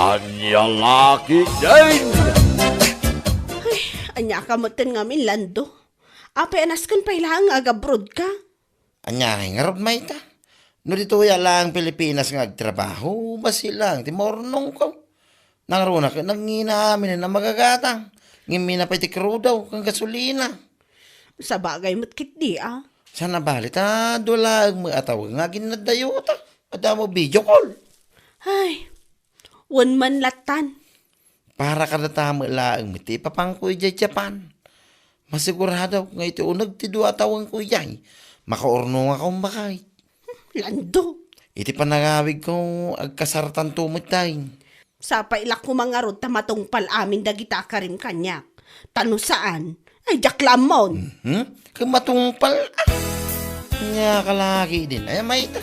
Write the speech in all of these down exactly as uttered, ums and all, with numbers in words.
Ania la ketdin? Ay, ania ka metten ngamin, Lando? Apay a nasken pay laeng nga agabroad ka? Ania ngay ngarud, mayta? No ditoy a laeng Pilipinas nga agtrabaho, bassit laeng ti maurnongko. Nangruna ket nangina amin a magagatang. Ngem minapay ti krudo ken gasolina. Sabagay met ketdi, a. Saan a bali ta dua laeng met a tawen nga aginnadayuta. Adda mo video call. Ay, wen man lattan. Para kadata met laeng met ti ipapangko idiay Japan. Masiguradok nga iti uneg ti dua a tawenko idiay, makaurnongak a umbakay. Lando! Iti panangawigko, agkasartanto met tay. Sapay la koma ngarud ta matungpal amin dagita a karim kaniak. Ta no saan, ay diak la ammon. Mhm. Ket matungpal, a. Ania ka la ketdin, ay, mayta.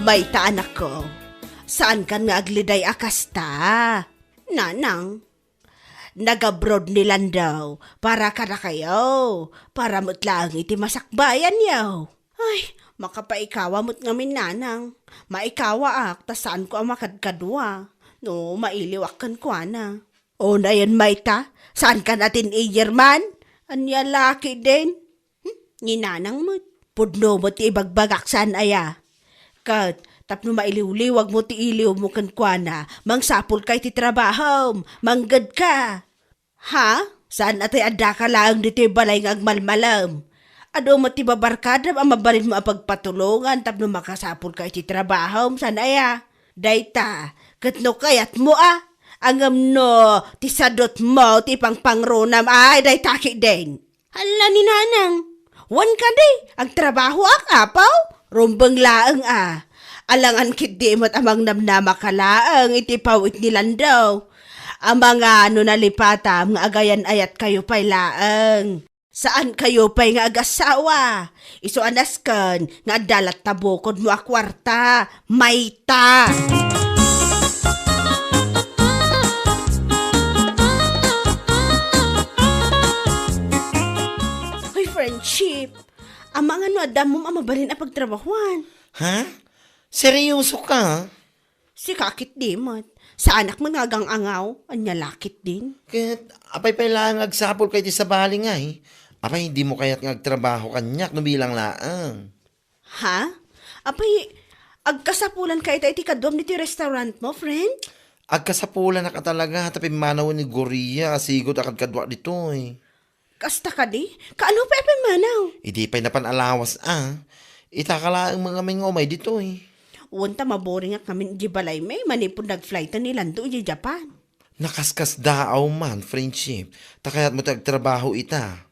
Mayta, anakko, saankan nga agliday a kasta. Nanang, nagabroad ni Lando para kadakayo, para met laeng iti masakbayanyo. Ay, makapaikawa met ngamin, nanang. Maikawaak ta saanko a makadkadua no mailiwak kenkuana. Unayen mayta, saankan a teen-ager man? Ania la ketdin? Hmm? Ni nanang met. Pudno met ti ibagbagak, saan aya? Ket tapno mailiwliwagmo ti iliwmo kenkuana, mangsapulka iti trabahom, manggedka. Ha? Saan a tay addaka laeng ditoy balay nga agmalmalem? Adu met ti babarkadam a mabalinmo a pagpatulongan tapno makasapulka iti trabahom, saan aya? Dayta, ket no kayatmo a, ngem no ti sadutmo ti ipangpangronam, ay, dayta ketdin. Hala ni nanang, wen kadi, agtrabahoak, apo? Rumbeng laeng a. Alangan ketdi met a mangnamnamaka laeng iti pawit ni Lando. Amangan no nalipatam nga agayan-ayatkayo pay laeng. Saankayo pay nga agassawa. Isu a nasken nga adda latta bukodmo a kuarta. Mayta! Hoy, friendship. Amangan no adda ammom a mabalin a pagtrabahuan. Ha? Seryoso ka? Sika ketdi met. Saanak met nga agang-angaw. Ania la ketdin? Ket apay pay laeng nga agsapulka iti sabali ngay? Apay, dimo kayat nga agtrabaho kaniak no bilang laeng? Ha? Apay, agkasapulanka ita iti kaduam ditoy restaurantmo, friend? Agkasapulanak a talaga ta pimmanawen ni Gloria a sigud a kadkaduak ditoy. Kasta kadi? Kaano pay a pimmanaw? Idi pay napan a lawas a. Itaka laeng met ngamin nga umay ditoy. Wen ta maboringak ngamin idiay balaymi manipud nagflighten ni Lando idiay Japan. Nakaskasdaaw man, friendship, ta kayatmo ti agtrabaho ita.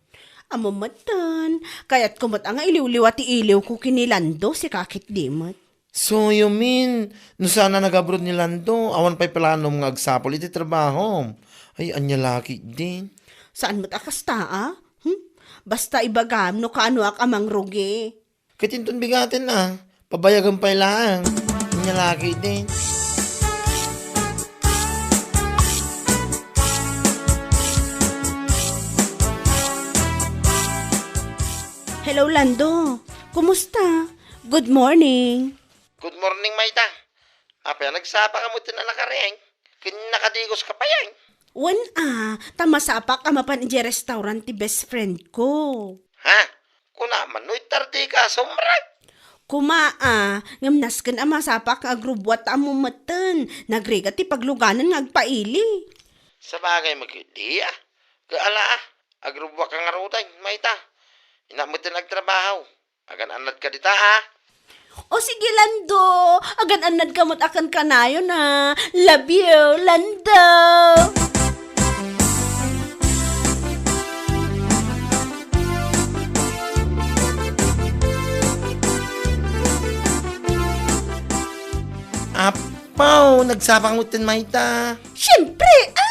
Ammom metten, kayatko met a nga iliwliwa ti iliwko ken ni Lando, sika ketdi met. So, you mean, no saan a nagabroad ni Lando, awan pay planom nga agsapul iti trabahom? Ay, ania la ketdin? Saan met a kasta, a? Hmm? Basta ibagam no kaanoak a mangrugi. Ket inton bigaten a, pabayagem pay laeng. Ania la ketdin? Hello, Lando. Kumusta? Good morning. Good morning, mayta. Apay a nagsapaka met a nakariing? Ken nakadigoska pay? Wen a, ta masapak a mapan idiay restaurant ti best friend ko. Ha? Kuna man no itardika, sumrek? Kuma a, ngem nasken a masapak nga agrubbuat ta ammom metten. Nagrigat ti pagluganan nga agpaili. Sabagay met ketdi a. Ket ala a, agrubbuakka ngaruden, mayta. Innak metten agtrabaho. Agan-annadka dita, a. O sige, Lando. Agan-annadka met a ken kanayon, a. Love you, Lando. Apo, nagsapaka metten mayta. Siempre, a.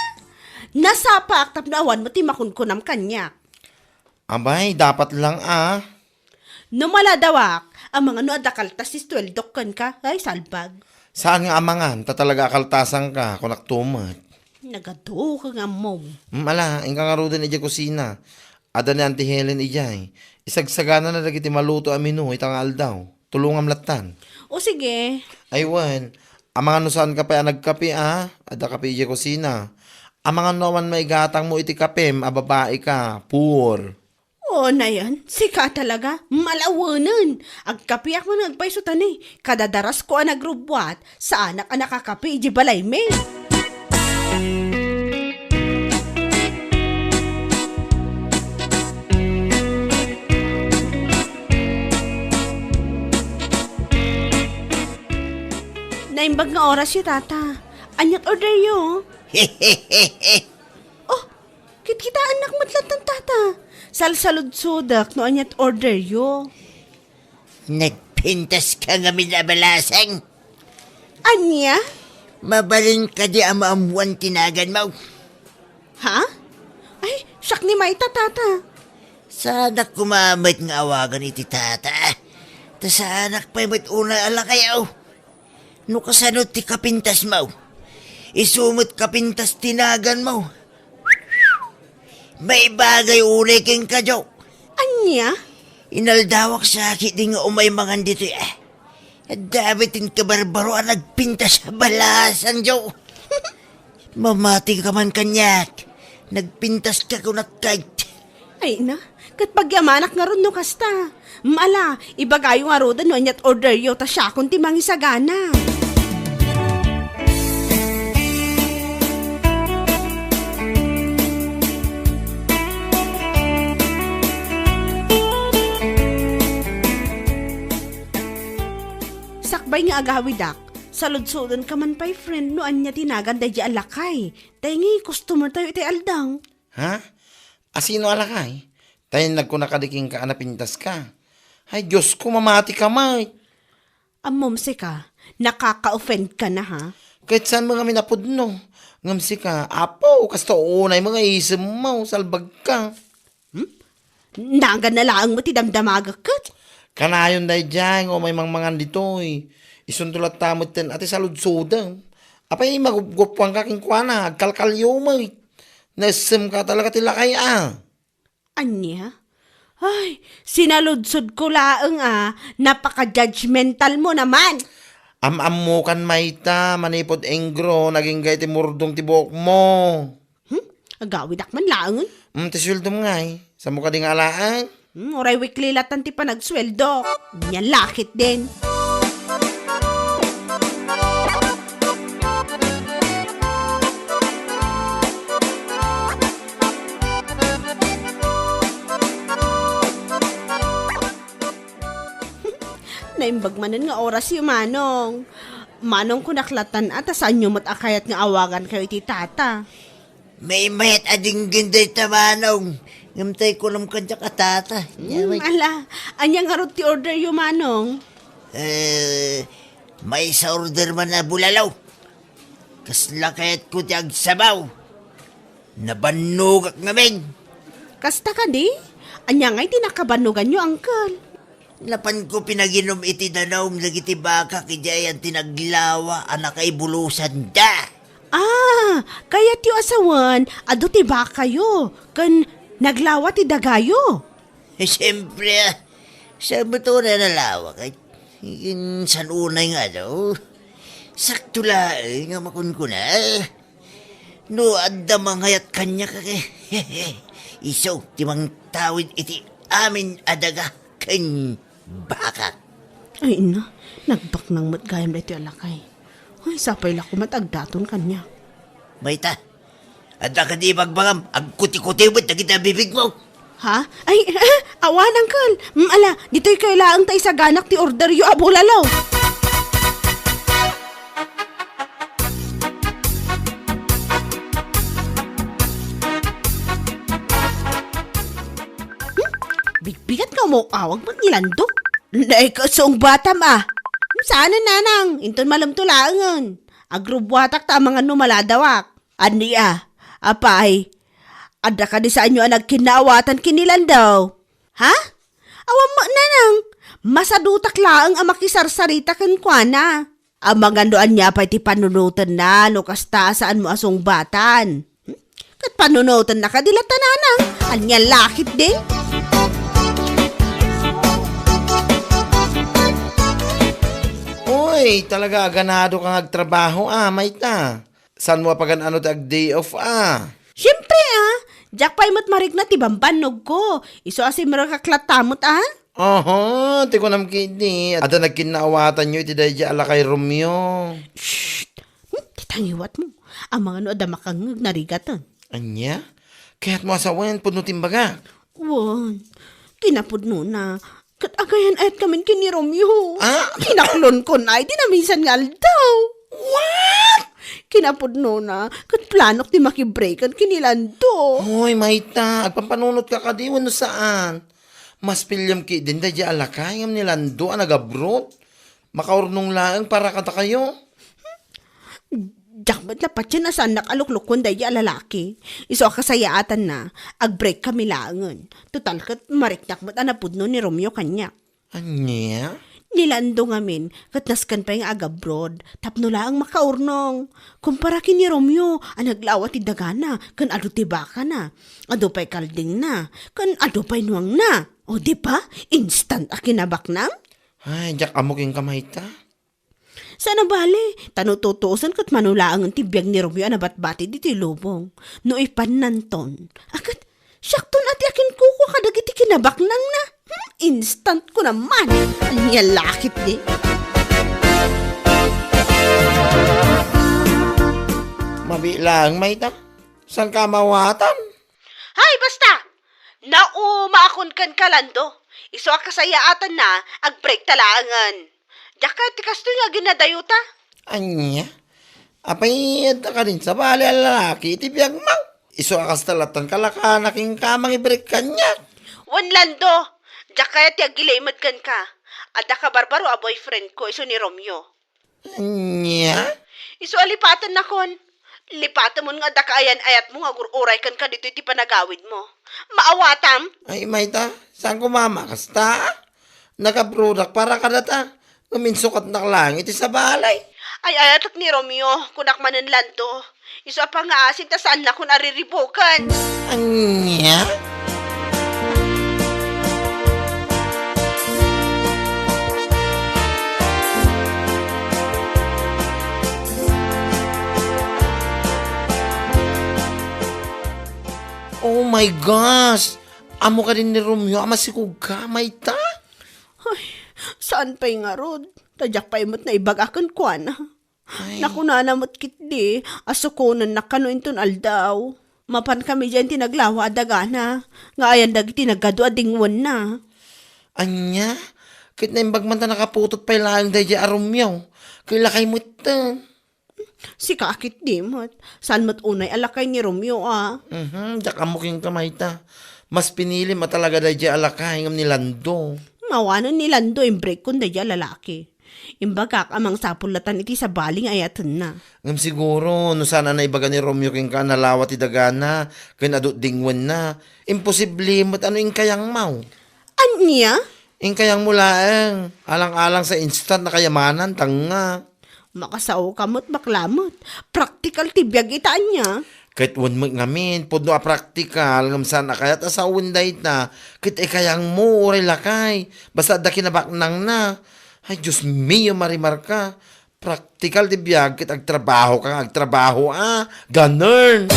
Nasapak tapno awan met ti makunkunam kaniak. Abay, dapat lang, a. No maladawak, amangan no adda kaltas ti sueldok kenka, ay, salbag. Saan nga amangan, ta talaga a kaltasanka, kunak to met. Nagadu ka nga ammom. Mm, ala, inka ngaruden idiay kusina. Adda ni Auntie Helen idiay. Isagsaganana dagiti maluto a menu ita nga aldaw. Tulongam lattan. O sige. Ay, wen. Amangan no saanka pay a nagkape, a? Adda kape idiay kusina. Amangan no awan maigatangmo iti kapem a babaika. Poor. O, nayan, sika talaga, malawenen. Agkapiak man nga agpayso tani. Kadadarasko a nagrubbuat, saanak a nakakapi iti balaymi. Naimbag nga orasyo, Tata. Aniat orderyo? Oh, kitkitaennak met latta, Tata. Salsaludsodak no aniat orderyo. Nagpintaska ngamin a balasang. Ania? Mabalin kadi a maammuan ti naganmo? Ha? Ay, siak ni mayta, Tata. Saanak koma met nga awagan iti Tata. Ta saanak pay met unay a lakayaw. No kasano ti kapintasmo, isu met kapintas ti naganmo. Maibagay unay kenka, Jo. Ania? Inaldawak sa ketdi nga umay mangan ditoy, a. Adda met ti kabarbaro a nagpintas a balasang, Jo. Mamatika man kaniak. Nagpintaska kunak kayt. Ay na, ket pagyamanak ngarud no kasta. Mala, ibagayo ngaruden no aniat orderyo ta siakon ti mangisagana. Sakbay nga agawidak, saludsodenka man pay, friend, no ania ti nagan daydi a lakay. Daydi customer tayo iti aldaw. Ha? Asino a lakay? Tay nagkuna kadi kenka a napintaska. Ay, Diosko, mamatika met. Ammom sika, nakaka-offend ka na, ha? Ket saan mo ngamin a pudno? Ngem sika, Apo, kasta unay mo nga isemmo, salbagka. Hmm? Nagan na laeng mo ti damdamagak ket? Kanayon daydiay nga umay mangmangan ditoy. Isunto latta metten a ti saludsodem. Apay, magupgupuanka kenkuana, agkalkalyo met. Naissemka talaga ti lakay, a. Ania? Ay, sinaludsodko laeng a, napaka-judgmental mo naman. Am-ammokan mayta, manipud engro, nagingga iti murdong ti buokmo. Hmm? Agawidak man laengen. Hmm, ti sueldom ngay. Saanmo kadi nga alaen? Hmm, uray weekly latan ti panagsueldo. Nia la ketdin. Naimbag manen nga orasyo, Manong. Manong, kunak latan a, ta saanyo met a kayat nga awagankayo iti Tata. Maymayat a dinggin dayta, Manong. Ngem tay kunam kadiak a Tata. Hmm, ala, ania ngarud ti orderyo, Manong? Eh, maysa order man a bulalo. Kasla kayatko ti agsabaw. Nabannogak ngamin. Kasta kadi? Ania ngay ti nakabannoganyo, Uncle? Napanko pinaginum iti danum dagiti bakak idiay ayan ti naglawa a nakaibulosanda. Ah, kayatyo a sawen, adu ti bakayo, ken naglawa ti dagayo. Siyempre, a. Saan met unay a nalawa ket insan unay nga adu? Sakto laeng a makunkuna. No adda mangayat kaniak, isu ti mangtawid iti amin a daga ken bakak. Ay, ina, nagbaknang met gayam daytoy a lakay. Ay, sapay la koma ta agdaton kaniak. Mayta, adda kadi ibagbagam, agkutikutiw met dagiti bibigmo. Ha? Ay, ah, awan, Uncle. Mm, ala, ditoy kayo laeng ta isaganak ti orderyo a bulalo. Hmm? Bigbigat nga umawag met ni Lando. Naikasungbatam, a. Saan, nanang? Inton malem to laengen. Agrubbuatak ta amangan no maladawak. Ania? Apay, adda kadi saanyo a nagkinnaawatan ken ni Lando? Ha? Awan met, nanang. Masadutak laeng a makisarsarita kenkuana. Amangan no ania pay ti panunotenna no kasta a saanmo a sungbatan. Hmm? Ket panunotenna kadi latta, nanang? Ania la ketdi? Uy, talaga a ganado ka nga agtrabaho, a, mayta. Saanmo a pagan-ano ti ag-day off, a? Siempre, a. Diak pay met marikna ti bambannogko. Isu a simrekak latta met, a. Aha, ti kunam ketdi, adda nagkinnaawatanyo iti daydiay a lakay Romeo. Shh! Hmm, ti tangiwatmo. Amangan no adda makangngeg narigaten. Ania? Kayatmo a sawen, pudno ti imbagak? Wen, kinapudnona, ket agayan-ayatkamin ken ni Romeo. Ah? Kinaklonkon ay di naminsan nga aldaw. What? Kinapudnona, ket planok ti makibreakan ken ni Lando. Hoy, mayta, agpampanunotka kadi wenno saan? Mas piliam ketdin daydiay a lakay ngem ni Lando a nag-abroad. Makaurnong laeng para kadakayo. Diak met napatien a saannak a luklukoen daydiay a lalaki. Isu a kasayaatanna, agbreak kami laengen. Total ket mariknak met a napudno ni Romeo kaniak. Ania? Ni Lando ngamin, ket nasken pay nga agabroad, tapno laeng makaurnong. Kumpara ken ni Romeo a naglawa ti dagana ken adu ti bakana, adu pay kaldingna, ken adu pay nuangna. O di ba? Instant a kinabaknang? Ay, diak ammo kenka mayta. Saan a bale, ta no tutuosen ket mano laengen ti biag ni Romeo a nabatbati ditoy lubong. No ipannanton, a ket siakton a ti akinkukua kadagiti kinabaknangna. Hmm, instant ko naman. Ania la ketdi? Mabiit laeng mayta. Saanka a maawatan? Hay, basta! Naumaakon kenka, Lando. Isu a kasayaatanna, agbreak ta laengen. Diak kayat ti kastoy nga aginadayota. Ania? Apay, adda kadin sabali a lalaki iti biagmo? Isu a kasta lattan kalakana kenka a mangibreak kaniak. Wen, Lando, diak kayat ti aggilimed kenka. Adda kabarbaro a boyfriend ko isu ni Romeo. Ania? Isu a lipatennakon. Lipatemon nga adda kaayan-ayatmo nga agur-uray kenka ditoy ti panagawidmo. Maawatam? Ay, mayta, saan ko mama kasta? Nagabroadak para kadata. Ngem insukatnak laeng iti sabali. Ay-ayatek ni Romeo, kunak manen Lando. Isu a pangngaasim ta saannakon a riribuken. Ania? Oh my gosh! Ammo kadin ni Romeo a masikogka, mayta? Ay, saan pay ngarud? Ta diak pay met naibaga kenkuana. Ay. Nakunana met ketdi a sukonennak kano inton aldaw. Mapan kami diay ti naglawa a dagana, nga ayan dagiti nagadu a dingwenna. Ania? Ket naimbag man ta nakaputot pay laeng daydiay a Romeo. Ket lakay metten. Sika a ketdi met. Saan met unay a lakay ni Romeo a? Mhm, diak ammo kenka mayta. Mas pinilim a talaga daydiay a lakay ngem ni Lando. Awanen ni Lando imbreak kon daydiay a lalaki. Imbagak a mangsapul latan iti sabali nga ayatenna. Ngem siguro, no saan a naibaga ni Romeo kenka a nalawa ti dagana, ken adu dingwenna, imposible met a no inkayangmo. Ania? Inkayangmo laeng, alang-alang sa instant a kayamanan, tanga. Makasaoka met, bakla met. Praktikal ti biag ita, ania? Ket wen met ngamin, pudno a praktikal, ngem saan a kayat a sawen dayta, ket ikayangmo, uray lakay, basta adda kinabaknangna. Ay, Dios mio, Marimarka. Praktikal ti biag ket agtrabaho ka nga agtrabaho, a. Ganern!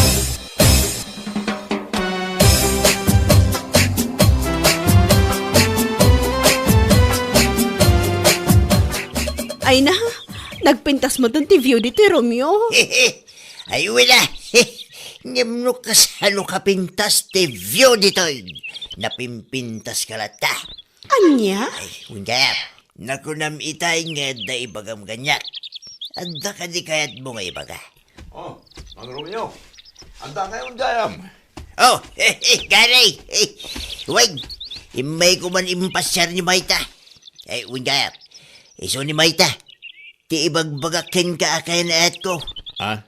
Ay na, nagpintas metten ti view ditoy, Romeo. Ay, wala. Ngem no kasano kapintas ti view ditoy, napimpintas ka latta. Ania? Ay, wen gayam. Nakunam itay nga adda ibagam kaniak. Adda kadi kayatmo nga ibaga? Oh, Mang Romeo. Adda kayo gayam? Oh, Gary. Wen, immay ko man impasiar ni Mayta. Ay, wen gayam. Isu ni Mayta. Ti ibagbagak kenka a kayan-ayatko. Ah?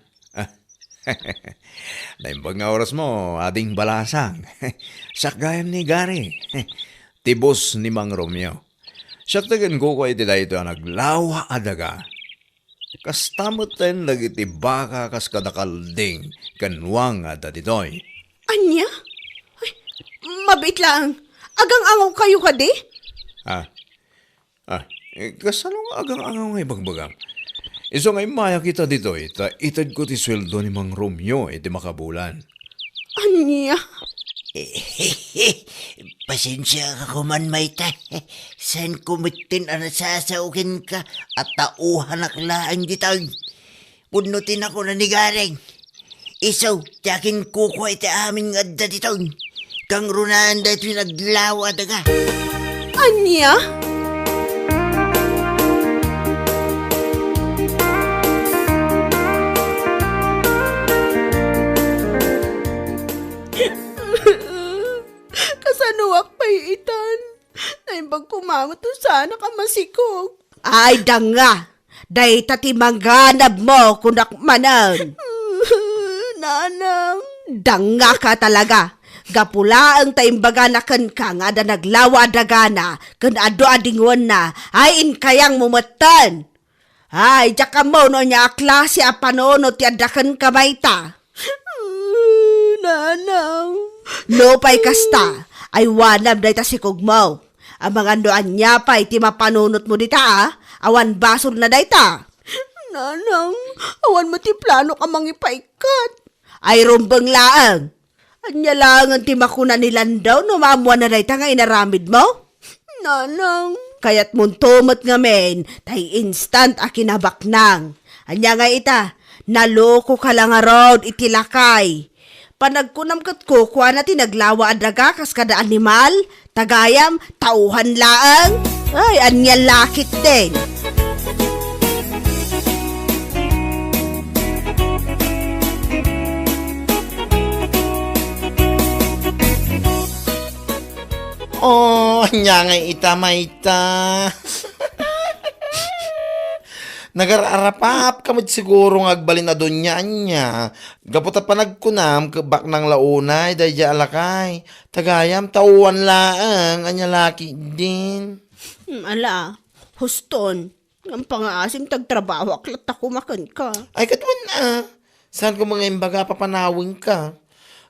Naimbag nga orasmo, Ading Balasang. Siak gayam ni Gary. Ti boss ni Mang Romeo. Siak ti aginkukua iti daytoy a naglawa a daga. Kasta metten dagiti baka kas kada kalding ken nuang a adda ditoy. Ania? Ay, mabiit laeng. Agang-angawkayo kadi? Ah, ah, eh, kasano nga agang-angaw nga ibagbagam? Isu nga immaya kita ditoy, ta itedko ti sueldo ni Mang Romeo iti makabulan. Ania? Pasensiaka koman, mayta. Saanko metten a nasasao kenka a tauhanak laeng ditoy. Pudno ti nakuna ni Gareng. Isu ti akinkukua iti amin nga adda ditoy. Kangrunaen daytoy naglawa a daga. Ania? Kasanoak pay itan? Naimbag koma met no saanak a masikog. Ay, danga! Dayta ti manganabmo, kunak manen. Nanang. Dangngaka talaga. Gapu laeng ta imbagana kenka nga adda naglawa a dagana ken adu a dingoenna, ay inkayangmo metten. Ay, diak ammo no ania a klase a panunot ti adda kenka mayta. Nanang. No pay kasta, ay wanam dayta sikogmo. Amangan no ania pay ti mapanunotmo dita, a? Awan basolna dayta. Nanang, awan met ti planok a mangipaikkat. Ay rumbeng laeng. Ania laengen ti makuna ni Lando no maammuanna dayta nga inaramidmo? Nanang. Kayatmonto met ngamin, tay instant a kinabaknang. Ania nga ita, nalokoka la ngarud iti lakay. Panagkunam ket kukuana ti naglawa a daga kas kada animal, tagayam, tauhan laeng. Ay, ania la ketdin. Oh, ania nga ita mayta? Nagar-arapapka met siguro nga agbalin a dunia, ania? Gapu ta panagkunam, kebbaknang la unay daydiay a lakay. Tagayam, tauhan laeng, ania la ketdin? Hmm, ala, huston. Ngem pangngaasim ta agtrabahoak latta koma kenka. Ay, ket wen a. Saanko nga imbaga a papanawenka?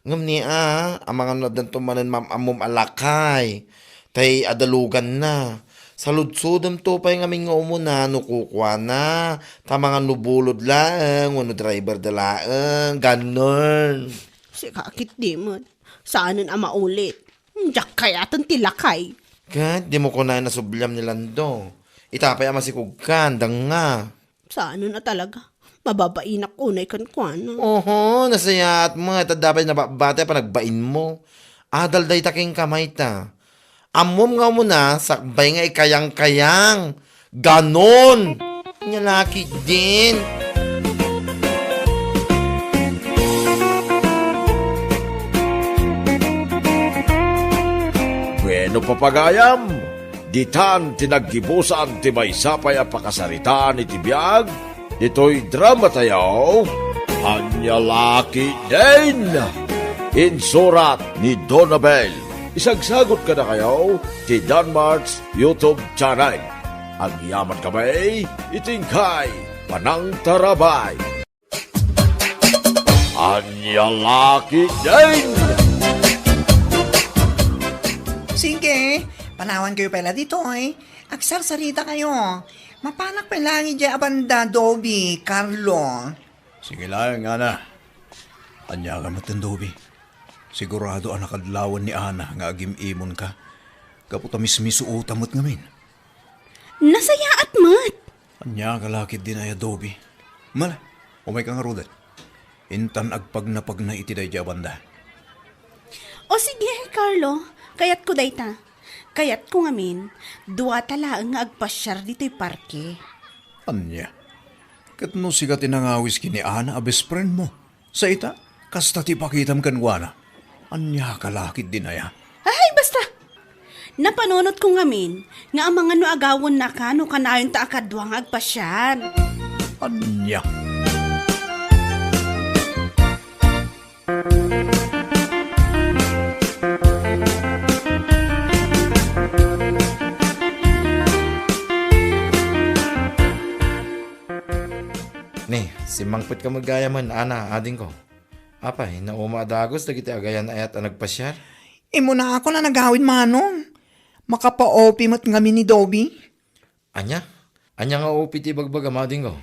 Ngem ni a, amangan no addanto manen maam-ammom a lakay. Tay adaluganna. Saludsodemto pay ngamin nga umuna no kukuana. Ta amangan no bulod laeng, wenno driver da laeng. Ganon. Sika ketdi met. Saanen a maulit. Diak kayaten ti lakay. Ket dimo kunaen a subliam ni Lando. Ita pay a masikogkan, danga. Saanen a talaga. Mababainak unay kenkuana. Oho, nasayaat met. Adda pay nababati a panagbainmo. Adal dayta kenka mayta. Ammom nga umuna, sakbay nga ikayangkayang. Ganon! Ania la ketdin. Bueno, papagayam, ditan ti naggibusan ti maysa pay a pakasaritaan iti biag ditoy dramatayo, Ania la ketdin! Insurat ni Donabel. Isagsagut kadakayo ti Danmart's YouTube channel. Agyamankami iti inkay panangtarabay. Ania la ketdin! Sige, panawankayo pay la ditoy. Agsarsarita kayo. Mapanak pay laeng idiay a banda, Dobi, Carlo. Sige laeng, Ana. Ania ka met, Dobi? Sigurado a nakadlawan ni Ana nga agim-imonka. Gapu ta mismisuota met ngamin. Nasayaat met! Ania ka la ketdin aya, Dobi? Mala, umayka ngaruden. Intan agpagnapagna iti daydiay a banda. O sige, Carlo, kayatko dayta. Kayatko ngamin, duata laeng nga agpasiar ditoy parke. Ania? Ket no sika ti nangawis ken ni Ana a best friend mo? Sa ita, kasta ti ipakitam kenkuana. Ania ka la ketdin aya? Ay, basta! Napanunotko ngamin nga amangan no agawennaka no kanayonta a kadua nga agpasiar. Ania? Simmangpetka met gayamen, Ana, adingko. Apay, nauma a dagus dagiti agayan-ayat a nagpasiar? Immunakon a nagawid, Manong. Makapa-OP met ngamin ni Dobby. Ania? Ania nga OP ti ibagbagam, adingko?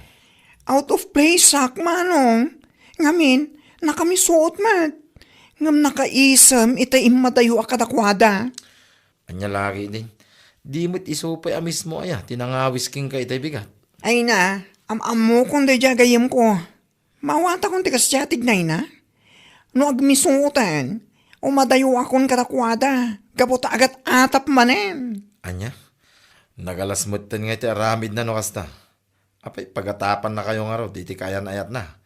Out of place, sak, Manong. Ngamin, nakamisuot met. Ngem nakaisem ita immadayo a kadakuada. Ania la ketdin? Di met isu pay a mismo aya ti nangawis kenka itay bigat? Ay na, am-ammokon daydiay a gayyemko. Maawatakon ti kasdiay a tignayna. No agmisuoten, umadayoakon kadakuada, gapu ta agat-atap manen. Ania? Nagalas metten nga iti aramidna no kasta. Apay, pagatapannakayo ngarud iti kaayan-ayatna?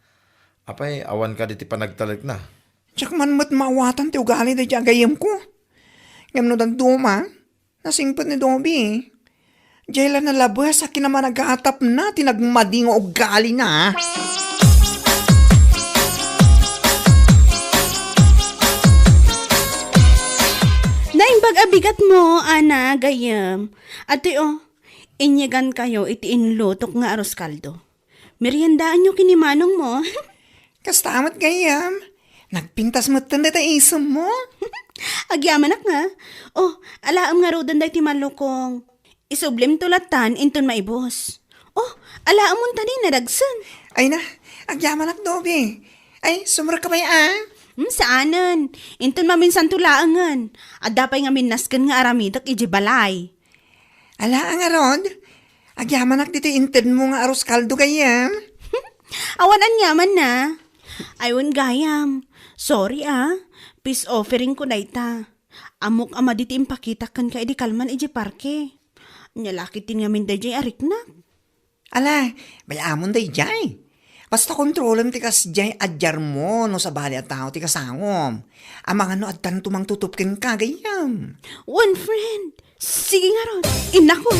Apay, awan kadi ti panagtalekna? Diak man met maawatan ti ugali daydiay a gayyemko. Ngem no dadduma, nasingpet ni Dobby. Diay la nalabes a kinamanagatapna ti nagmadi nga ugalina. Naimbag a bigatmo, Ana, gayyem. Adtoy, o, inyegankayo iti inlutok nga arroz caldo. Meriendaanyo ken ni manongmo. Kasta met, gayyem. Nagpintas metten dayta isemmo. Agyamanak nga. O, alaem ngaruden daytoy malukong. Isublimto lattan inton maibus. O, alaem unta ni nadagsen. Ay na, agyamanak, Dobby. Ay, sumrekka pay a? Hmm, saanen. Inton maminsanto laengen. Adda pay ngamin nasken nga aramidek idiay balay. Ala, ngarud, agyamanak ditoy intedmo nga arroz caldo, gayyem. Awan aniamanna. Ay, wen, gayam. Sorry, a. Peace offeringko dayta. Ammok a madi ti impakitak kenka idi kalman idiay parke. Ania la ketdin ngamin daydiay a riknak? Ala, bay-amon daydiay. Basta kontrolem ti kasdiay a diarmo no sabali a tao ti kasangom. Amangan no addanto mangtutup kenka, gayyem. Wen, friend. Sige ngarud, innako.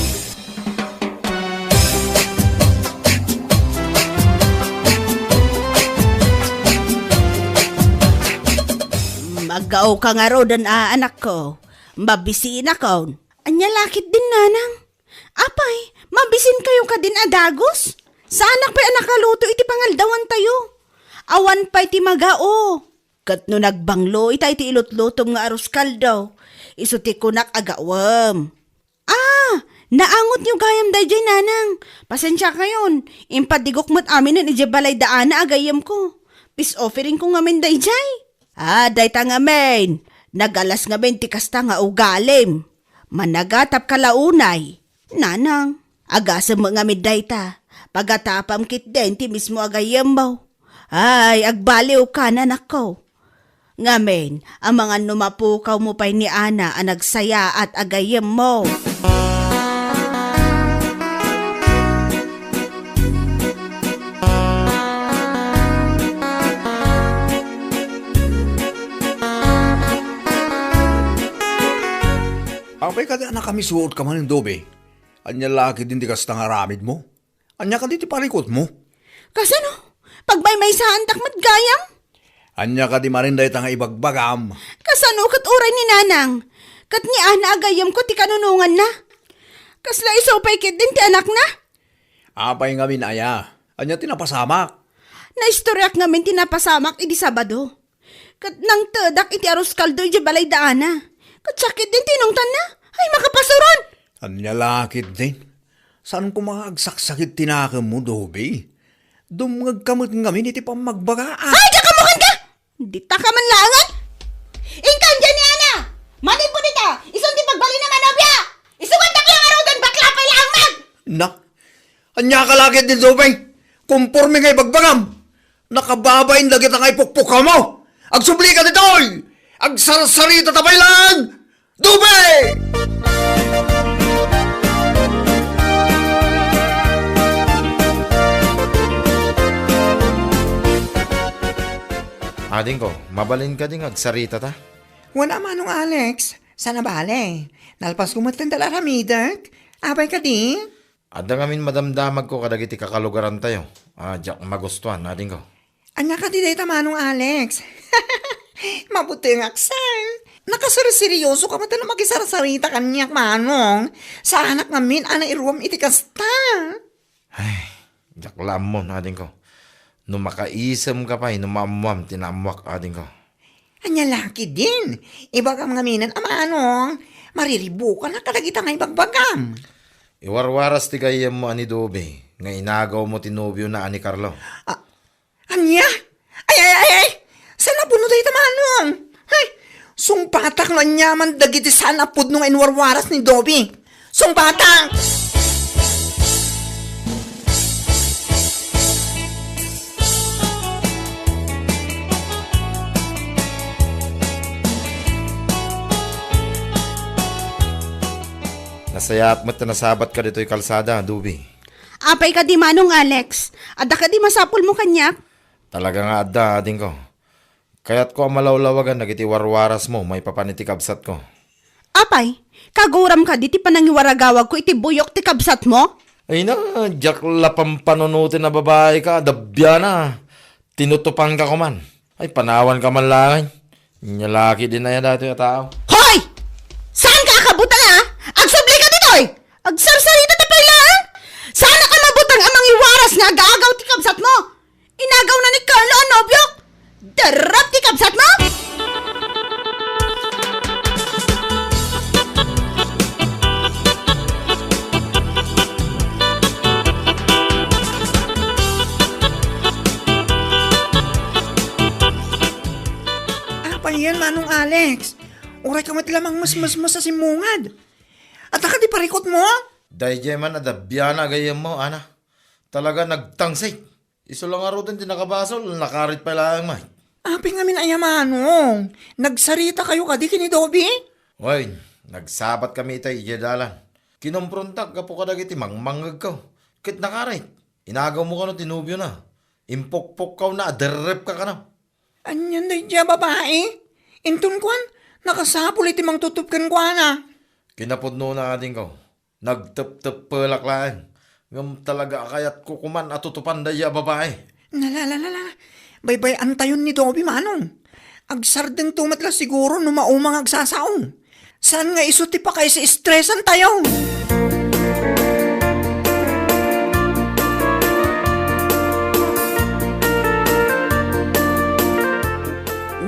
Maggaoka ngaruden a, anakko. Mabisinakon. Ania la ketdin, nanang? Apay, mabisinkayo kadin a dagus? Saanak pay a nakaluto iti pangaldawantayo. Awan pay ti magao. Ket no nagbanglo ita iti ilutlutom nga arroz caldo, isu ti kunak a gaawem. Ah, naangotyo gayam daydiay, nanang. Pasensiakayon, impadigok met aminen idiay balay da Ana a gayyemko. Peace offeringko ngamin daydiay. Ah, dayta ngamin. Nagalas ngamin ti kasta nga ugalim. Managatapka la unay. Nanang, agasem met ngamin dayta. Pagatapam ketdin ti mismo a gayyemmo. Ay, agbaliwka, nanakko. Ngamin, amangan no mapukawmo pay ni Ana a nagsayaat a gayyemmo. Apay kadi a nakamisuotka manen, Dobby? Ania la ketdin ti kasta nga aramidmo? Ania kadi ti parikutmo? Kasano? Pagmaymaysaantak met gayam? Ania kadi manen dayta nga ibagbagam? Kasano ket uray ni Nanang? Ket ni Ana a gayyemko ti kanunonganna. Kasla isu pay ketdin ti anakna? Apay ngamin aya? Ania ti napasamak? Naistoriak ngamin ti napasamak idi Sabado. Ket nangtedak iti arroz caldo idiay balay da Ana. Ket siak ketdin ti inungtanna. Ay, makapasuron! Ania la ketdin? Saan koma nga agsaksakit ti nakemmo, Dobby? Dumngegka met ngamin iti pammagbaga, a. Ay, diak ammo kenka! Ditaka man laengen! Inka, diay ni Ana! Manipud ita, isun ti pagbalina manobia! Isugatdak la ngaruden, bakla pay laeng met! Na, ania ka la ketdin, Dobby? Komporme nga ibagbagam! Nakababain dagita nga ipukpukawmo! Agsublika ditoy! Agsarsaritata pay laeng! Dobby! Adingko, mabalin kadi nga agsaritata? Wen a, Manong Alex, saan a bale. Nalpasko met ti aramidek. Apay kadi? Adda ngamin madamdamagko kadagiti kakalugarantayo a diak magustuan, adingko. Ania kadi dayta, Manong Alex? Mabutengak, sir. Nakaserseryosoka met a makisarsarita kaniak, Manong. Saanak ngamin a nairuam iti kasta. Ay, diak la ammo, adingko. No makaisemka pay no maammoam ti naammoak, adingko. Ania la ketdin? Ibagam ngaminen a Manong, mariribukanak kadagita nga ibagbagam. Iwarwaras ti gayyemmo a ni Dobe nga inagawmo ti nobiona a ni Carlo. A-, ania? Ay, ay, ay, ay! Saan a pudno dayta, Manong? Ay, sungbatak no aniaman dagiti saan a pudno nga inwarwaras ni Dobe. Sungbatak! Nasayaat met ta nasabatka ditoy kalsada, Dobe. Apay kadi, Manong Alex? Adda kadi masapulmo kaniak? Talaga nga adda, adingko. Kayatko a malawlawagan dagiti warwarasmo maipapan iti kabsatko. Apay, kaguram kadi ti panangiwaragawagko iti buyok ti kabsatmo? Ay na, diak la pampanunoten a babaika, dabiana. Tinutupanka koman. Ay, panawanka man laeng. Nia la ketdin aya daytoy a tao. Hoy! Saanka a kabutang, a? Agsubli ka ditoy! Agsarsarita ta pay laeng! Saanak a mabutang a mangiwaras nga agaagaw ti kabsatmo! Inagawna ni Carlo a nobiok! Darrep ti kabsatmo! Apay yan, Manong Alex? Uray ka met la mangmesmesmes a simmungad. Adda kadi parikutmo? Daydiay man a dabiana a gayyemmo, Ana. Talaga nagtangsit. Isu la ngaruden ti nakabasol, nakarit pay laeng met. Apay ngamin aya, Manong? Nagsarita kayo kadi ken ni Dobe? Wen, nagsabat kami itay idiay dalan. Kinomprontak gapu kadagiti mangmangngegko. Ket nakarit. Inagawmo kano ti nobiona. Impukpukkawna a derrepka kano. Anian daydiay a babai? Inton kuan, nakasapul iti mangtutop kenkuana. Kinapudnona, adingko. Nagtepteppelak laeng. Ngem talaga a kayatko koman a tutupan daydiay a babai. Nalalalala. Baybay-antayon ni Dobe, Manong. Agsardengto met la siguro no mauma nga agsasao. Saan nga isu ti pakaisi-estresan tayo?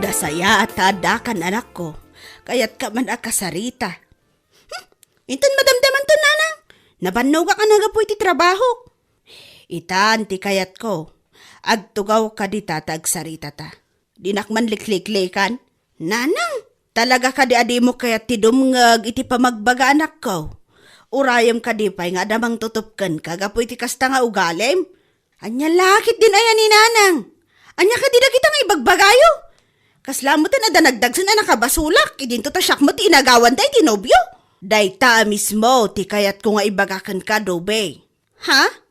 Nasayaat ta addakan, anakko. Kayatka man a kasarita. Hmm, inton madamdamanto, nanang, nabannogak a nagapu iti trabahok. Itan ti kayatko. Agtugawka dita ta agsaritata. Dinak man likliklikan. Nanang, talaga kadi a dimo kayat ti dumngeg iti pamagbaga, anakko? Urayem kadi pay nga adda mangtutop kenka gapu iti kasta nga ugalim? Ania la ketdin aya ni nanang? Ania kadi dagita nga ibagbagayo? Kasla metten adda nagdagsen a nakabasolak, idinto ta siak met ti inagawanda iti nobio. Dayta a mismo ti kayatko nga ibaga kenka, Dobe. Ha?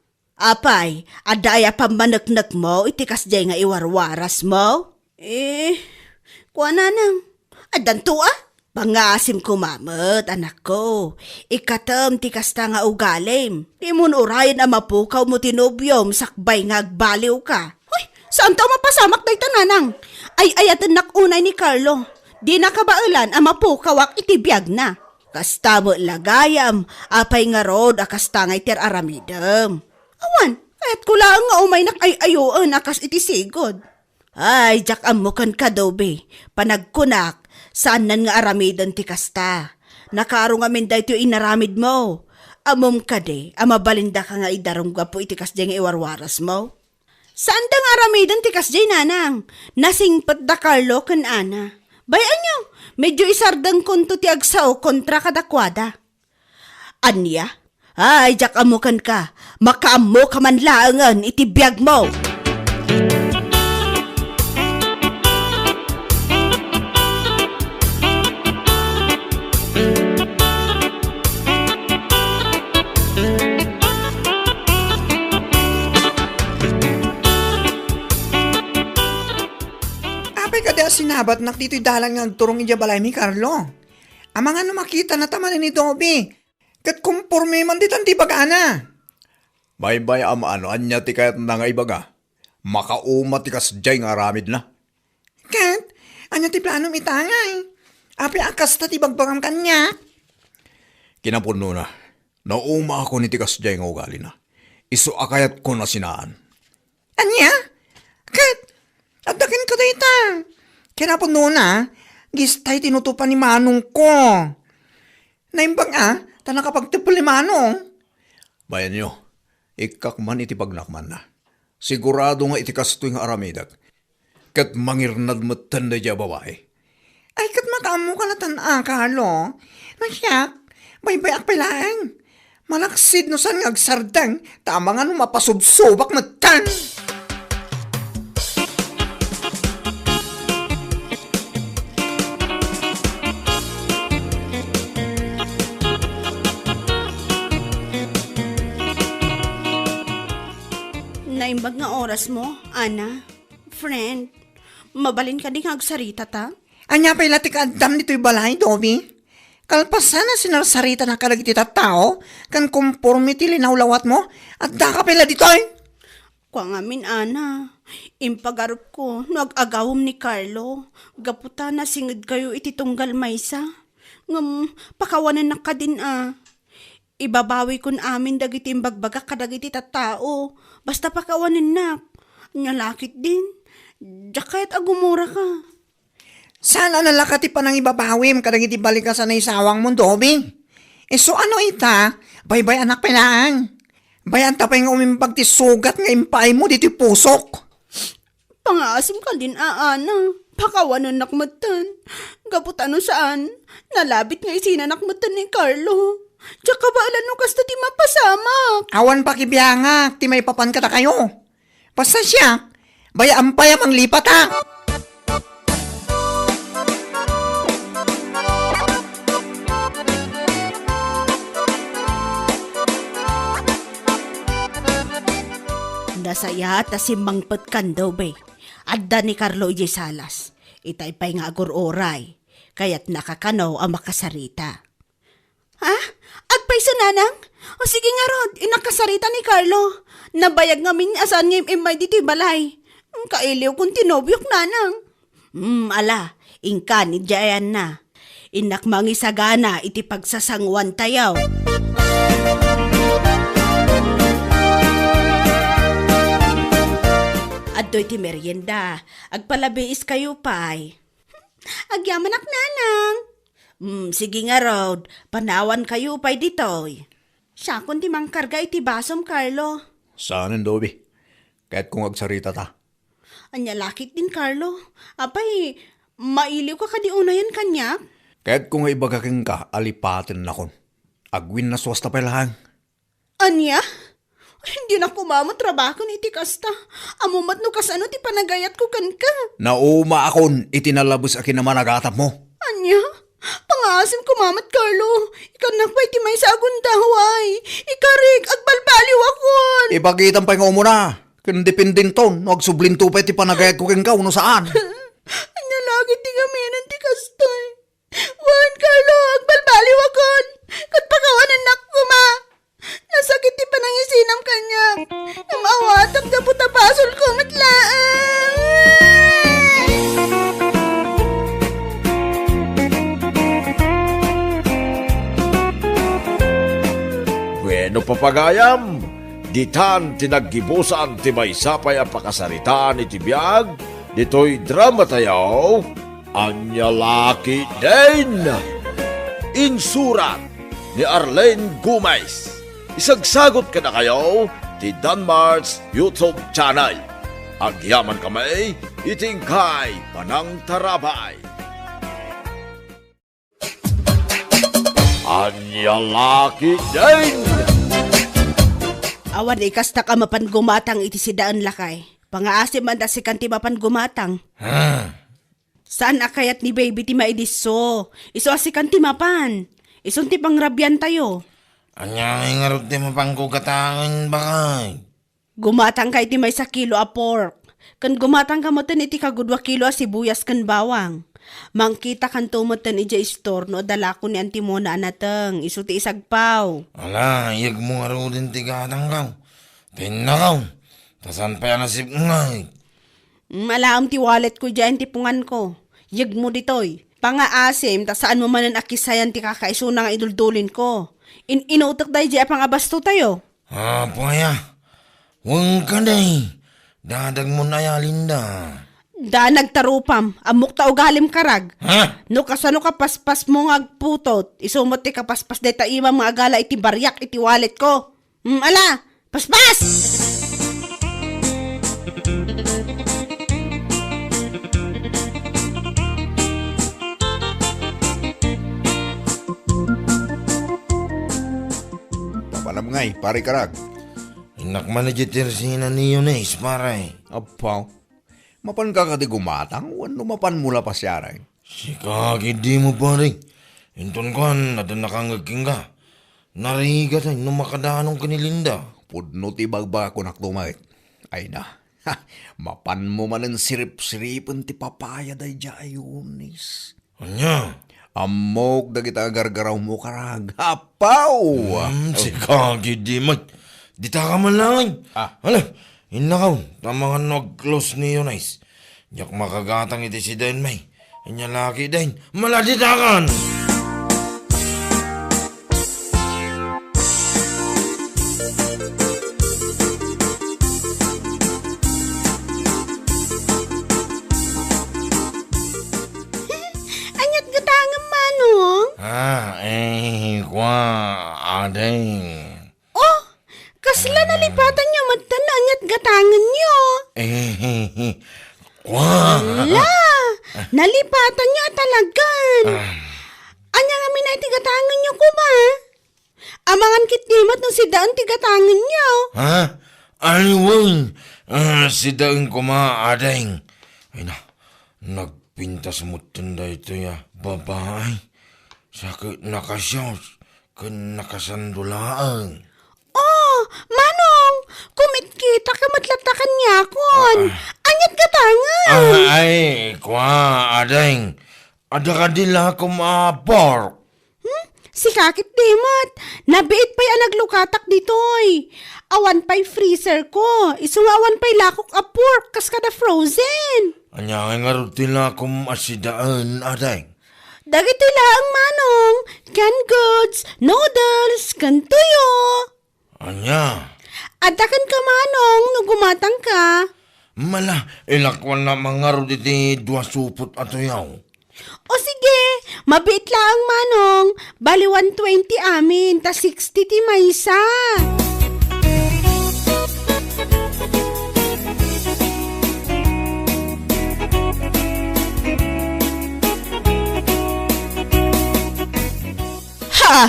Apay, adda aya pammaneknekmo iti kasdiay nga iwarwarasmo? Eh, kuananang, addanto a? Pangasim koma met, anakko. Ikatem ti kasta nga ugalim. Dimon urayen a mapukawmo ti nobiom sakbay nga agbaliwka. Hoy, saanto a mapasamak dayta, nanang. Ay-ayatennak unay ni Carlo. Dina kabaelan a mapukawak iti biagna. Kasta met la gayam, apay ngarud a kasta nga iti ar-aramidem? Awan, kayatko laeng nga umaynak ay-ayoen a kas iti sigud. Ay, diak ammo kenka, Dobe. Panagkunak, saannan nga aramiden ti kasta. Nakaro ngamin daytoy inaramidmo. Ammom kadi a mabalindaka nga idarum gapu iti kasdiay nga iwarwarasmo? Saanda nga aramiden ti kasdiay, nanang. Nasingpet da Carlo ken Ana. Bay-anyo, medyo isardengkonto ti agsao kontra kadakuada. Ania? Ay, diak ammo kenka. Makaammoka man laengen iti biagmo. Apay kadi a sinabatnak ditoy dalan nga agturong idiay balay ni Carlo? Amangan no makitana ta manen ni Dobe. Ket komporme man ditan ti ibagana. Baybay-am a no ania ti kayatna nga ibaga. Makauma ti kasdiay nga aramidna. Ket, ania ti planom ita, ngay? Apay a kasta ti bagbagam kaniak? Kinapudnona, naumaakon iti kasdiay nga ugalina. Isu a kayatko a sinaan. Ania? Ket, adda kenka dayta. Ken Apo Nona, gistay tinutupan ni manongko. Naimbag a, ta nakapagteppel ni manong. Bayanyo, ikkak man iti bagnakmanna. Sigurado nga iti kastoy nga aramidek, ket mangirnad metten daydiay a babai. Ay, ket makaammoka latta, Carlo. No siak, baybay-ak pay laeng. Malaksid no saan nga agsardeng, ta amangan no mapasubsobak metten. Naimbag nga orasmo, Ana. Friend, mabalin kadi nga agsaritata? Ania pay la ti kaaddam ditoy balay, Dobi? Kalpasan a sinarsaritana kadagiti tattao, ken konforme ti linawlawatmo, addaka pay la ditoy? Kua ngamin, Ana, impagarupko no ag-agawem ni Carlo, gapu ta nasingedkayo iti tunggal maysa. Ngem, pakawanennak kadin a. Ibabawikon amin dagiti imbagbagak kadagiti tattao, basta pakawanennak. Ania la ketdin, diak kayat a gumuraka. Saan a nalaka ti panangibabawim kadagiti balikas a naisawangmo, Dobi? Isu a no ita, baybay-anak pay laeng. Bay-anta pay nga umimbag ti sugat nga impaaymo ditoy pusok. Pangaasim kadin a, Ana. Pakawanennak metten. Gapu ta no saan, nalabit nga isinanak metten ni Carlo. Diak kabaelan no kasta ti mapasamak. Awan pakibiangak ti maipapan kadakayo. Basta siak, bay-am pay a manglipatak. Nasayaat a simmangpetkan, Dobi. Adda ni Carlo idiay salas. Itay pay nga agur-uray. Kayatnak a kano a makasarita. Ha? Agpayso, Nanang? O sige ngarud, innak kasarita ni Carlo. Nabayag ngamin a saan nga im-immay ditoy balay. Kailiwkon ti nobiok, Nanang. Hmm, ala, inka ni Diana. Innak mangisagana iti pagsasanguantayo. Adtoy ti merienda. Agpalabiiskayo pay. Agyamanak, Nanang. Hmm, sige ngarud, panawankayo pay ditoy. Siakon ti mangkarga iti basom, Carlo. Saanen, Dobi. Kayatko nga agsaritata. Ania la ketdin, Carlo? Apay, mailiwka kadi unayen kaniak? Kayatko nga ibaga kenka a lipatennakon. Agwinnaswasta pay laeng. Ania? Dinak umamat rabaken iti kasta. Ammo met no kasano ti panagayatko kenka. Naumaakon iti nalabes a kinamanagatapmo. Ania? Pangaasim koma met, Carlo. Ikannak pay ti maysa a gundaway. Ikarik, agbalbaliwakon. Ipagitam pay nga umuna. Ken dependento no agsublinto pay ti panagayatko kenka wenno saan. Ania la ketdi ngaminen ti kastoy? Wen, Carlo, agbalbaliwakon. Ket pakawanennak koma. Nasakit ti panangisinam kaniak. Ngem awatak gapu ta basolko met laeng. Bueno, papagayam, ditan ti naggibusan ti maysa pay a pakasaritaan iti biag ditoy dramatayo, Ania la ketdin. Insurat ni Arlene Gomez. Isagsagut kadakayo ti Danmar's YouTube channel. Agyaman kami iti inkay panangtarabay. Ania la ketdin. Awan ikastak a mapan gumatang iti sidaen, lakay. Pangaasim man ta sikan ti mapan gumatang. Hmm. Saan a kayat ni baby ti maidisso. Isu a sikan ti mapan. Isun ti pangrabiantayo. Ania ngarud ti mapanko gatangen, bakay? Gumatangka iti maysa kilo a pork. Ken gumatangka metten iti kagudua kilo a sibuyas ken bawang. Mangkitakanto metten idiay istor no adda la ko ni Antimona a nateng. Isu ti isagpaw. Ala, iyegmo ngaruden ti gatangko. Tinnakaw. Ta saan pay a nasipnget. Mm, alaem ti walletko idiay ti punganko. Yegmo ditoy. Pangaasim, ta saanmo manen a kisayan ti kakaisuna nga iduldulinko. In-inutek daydiay a pangabastotayo. Apo aya, wen kadi, Dadagmon aya, Linda? Da nagtarupam, ammok ta ugalim karag. Ha? No kasano kapaspasmo nga agputot, isu met ti kapaspas dayta imam nga agala iti bariak iti walletko. Hmm, ala, paspas! Papanam ngay, pare karag. Innak man idiay tersena ni Eunice, pare. Apo, mapanka kadi gumatang wenno mapanmo la pasiaren? Sika, kiddi mo, pare. Inton kuan, adda nakangngeg kenka. Narigat ay no makadanong ken ni Linda. Pudno ti bagbagak kunakto met. Ay na. Ha, mapanmo manen siripsiripen ti papaya daydiay a Eunice. Ania? Ammok dagita a gargarawmo karag. Apaw! Hmm, sika, kiddi met. Dita ka man laeng. Ah. Ala, innakaw, ta amangan no ag-close ni Eunice. Diak makagatang iti sidaen, may. Ania la ketdin, maladitakan! Ania't gatangem, Manong? Ah, eh, kua, ading. Oh, kasla nalipatanyo met no ania't gatangenyo? Eh, kua. Ala, nalipatanyo a talagan. Ah. Ania ngamin a iti gatangenyo koma? Amangan ketdi met no sidaen ti gatangenyo. Ha? Ay, wen. Ah, sidaen koma, ading. Ay na, nagpintas metten daytoy a babai. Sa ket nakasios ken nakasando laeng. Oh, Manong, kumitkita ka met latta kaniakon. Ah. Ania't gatangen? Ah, ay, kua, ading. Adda kadi lakom a pork? Hmm? Sika ketdi met. Nabiit pay a naglukatak ditoy. Awan pay freezer ko. Isu nga awan pay lakok a pork kas kada frozen. Ania ngay ngarud ti lakom a sidaen, ading? Dagitoy laeng, Manong. Canned goods, noodles, ken tuyo. Ania? Adda kenka, Manong, no gumatangka. Ala, ilakuannak man ngarud iti dua supot a tuyo. O sige, mabiit laeng, Manong. Bali one twenty amin, ta sixty ti maysa. Ha!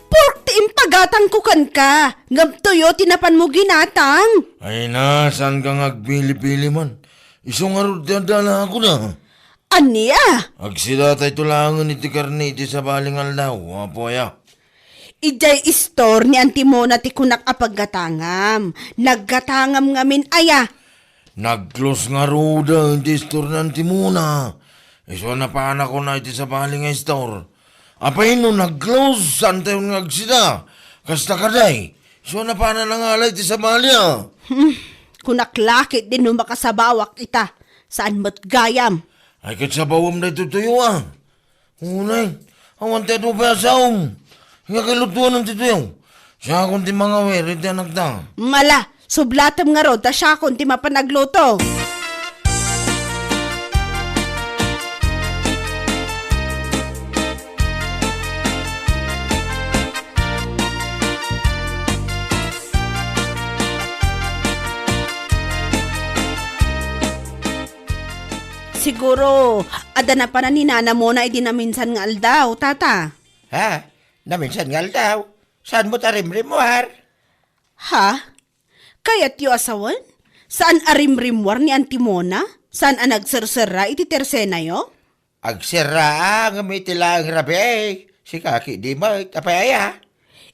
Pork ti impagatangko kenka, ngem tuyo ti napanmo ginatang. Ay na, saanka nga agpili-pili man? Isu ngarud ti adda lakoda. Ania? Agsidatayto laengen iti karne iti sabali nga aldaw, apo aya. Idiay istor ni Auntie Mona ti kunak a paggatangam. Naggatangam ngamin aya. Nag-close ngaruden ti istor ni Auntie Mona. Isu a napanakon iti sabali nga istor. Apay no nag-close, saantayon nga agsida? Kasta kadi, isu a napanan a ngalay ti sabali a. Hmm, kunak la ketdin no makasabawak ita. Saan met gayam? Ay, ket sabawem daytoy tuyo a. Unay, awan ti adu pay a saom. Nga kalutuanan ti tuyo. Siakon ti mangawir iti anakta. Ala, sublatem ngarud ta siakon ti mapan agluto. Siguro, adda napanan ni Nana Mona idi naminsan nga aldaw, tata. Ha? Naminsan nga aldaw? Saan mo ta rimrimmuar? Ha? Kayatyo a sawen? Saan a rimrimmuar ni Auntie Mona? Saan a nagserserra iti tersenayo? Agserra a, ngem iti laeng rabii, sika ketdi met, apay aya?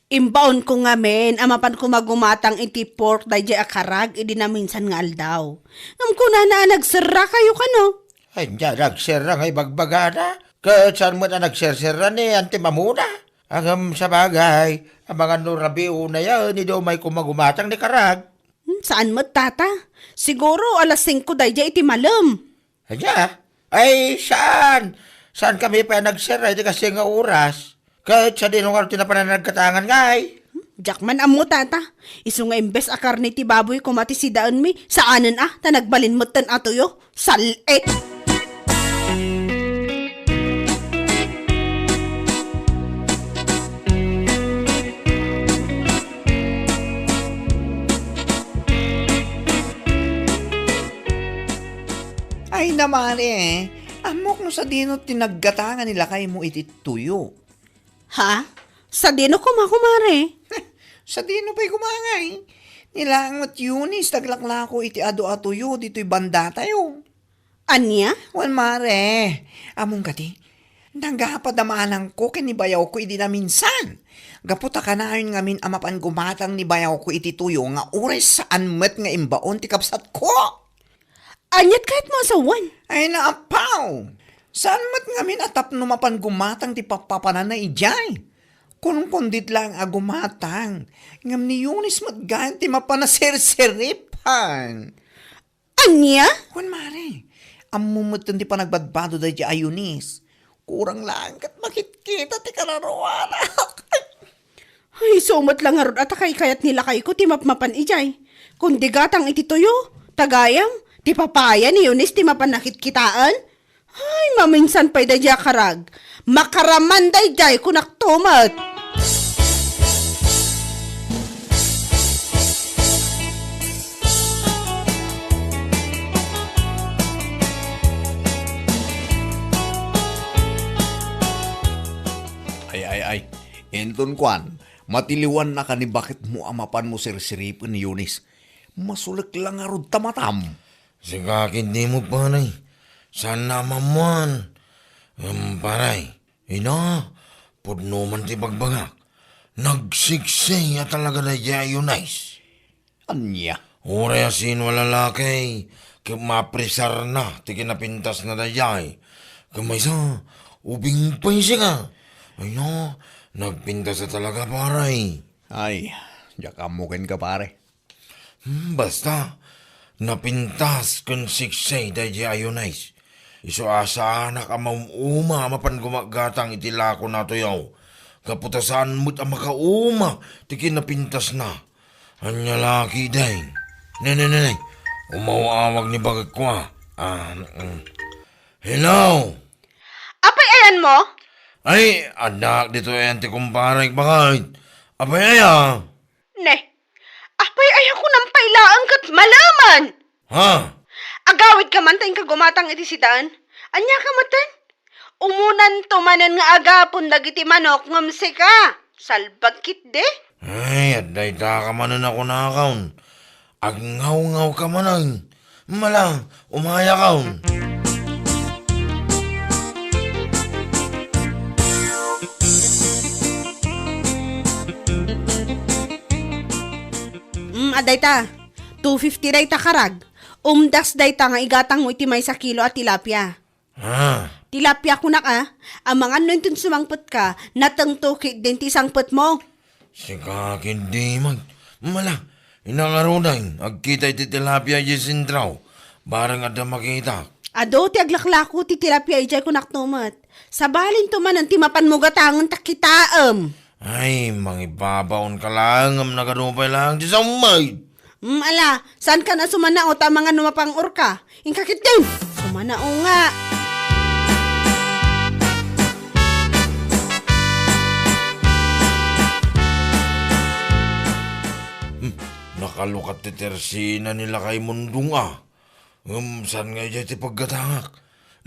Imbaonko ngamin a mapanko magumatang iti pork daydiay a karag idi naminsan nga aldaw. Ngem kunana a nagserrakayo kano? Ania, nagserra nga ibagbagana? Ket saan met a nagserserra ni Auntie Mona? Ngem sabagay, amangan no rabii unayen idi umayko magumatang ni karag. Hmm, saan met, tata? Siguro alas singko daydiay iti malem. Ania? Ay, saan? Saankami pay a nagserra iti kastoy nga oras? Ket sadino ngarud ti napanan a naggatangan ngay? Hmm? Diak man ammo, tata. Isu nga imbes a karne ti baboy koma ti sidaenmi, saanen a, ta nagbalin metten a tuyo. Sal-it! Ay, na, mare, ammok no sadino ti naggatanga ni lakaymo iti tuyo. Ha? Sadino koma, kumare? Sadino pay koma ngay? Ni laeng met Eunice ti aglaklako iti adu a tuyo ditoy bandatayo. Ania? Wen, mare, ammom kadi, nagapad a maanangko ken ni bayawko idi naminsan. Gapu ta kanayon ngamin a mapan gumatang ni bayawko iti tuyo nga uray saan met nga imbaon ti kabsatko. Aniat kayatmo a sawen? Ay, naapaw! Saan met ngamin a tapno mapan gumatang ti pappapananna idiay? Kunkundiet laeng a gumatang, ngem ni Eunice met gayam ti mapan a serseripan. Ania? Wen, mare, ammom metten ti panagbadbado daydiay a Eunice. Kurang laeng ket makitkita ti kararuanak. Ay, isu met la ngarud a ta kaykayat ni lakayko ti mapmapan idiay. Kundi gatang iti tuyo, ta gayam, ti papaya ni Eunice ti mapan a kitkitaen. Ay, maminsan pay daydiay a karag. Makaraman daydiay, kunakto met. Ay, ay, ay. Inton kuan, matiliwannaka ni baketmo a mapanmo serseripen ni Eunice. Masulek la ngarud ta matam. Sika ketdi met, pare. Saan a maammoan. Ngem, pare, ina, pudno man ti bagbagak. Nagsiksay a talaga daydiay a Eunice. Ania? Uray a sino a lalaki, ket mapresarna ti kinapintasna daydiay. Ket maysa, ubing pay sika. Ay na, nagpintas a talaga, pare. Ay, diak ammo kenka, pare. Hmm, basta, napintas ken siksay daydiay a Eunice. Isu a saanak a maum-uma a mapan gumagatang iti lakona a tuyo. Gapu ta saan met a makauma ti kinapintasna. Ania la ketdi? Ne, ne, ne, ne. Umaw-awag ni baketko a. Ah, mm. Hello? Apay ayanmo? Ay, addaak ditoy ayan ti kumparek, baket. Apay aya? Ne, apay aya kunam pay laeng ket malaman? Ha? Agawidka man ta inka gumatang iti sidaen. Ania ka metten? Umunanto manen nga agapon dagiti manok ngem sika, salbag ketdi? Ay, adda ita ka manen a kunakon. Agngawngaw ka manen. Mala, umayakon. Mm, adda ita. Two fifty dayta karag. Umdas dayta nga igatangmo iti maysa kilo a tilapia. Ah. Tilapia kunak a, amangan no inton sumangpetka, natengto ketdin ti sangpetmo. Sika ketdi met. Mala, ina ngaruden, agkita iti tilapia idiay sentro. Bareng adda makita. Adu ti aglaklako ti tilapia idiay kunakto met. Sabalinto manen ti mapanmo gatangen ta kitaem. Ay, mangibabaonka laeng ngem nagadu pay laeng ti sammay. Mm, ala, saankan a sumanao ta amangan no mapang-orka. Inka ketdin, sumanao nga. Hmm, nakalukat ti tersina ni Lakay Mundong a. Ngem saan nga idiay ti paggatangak?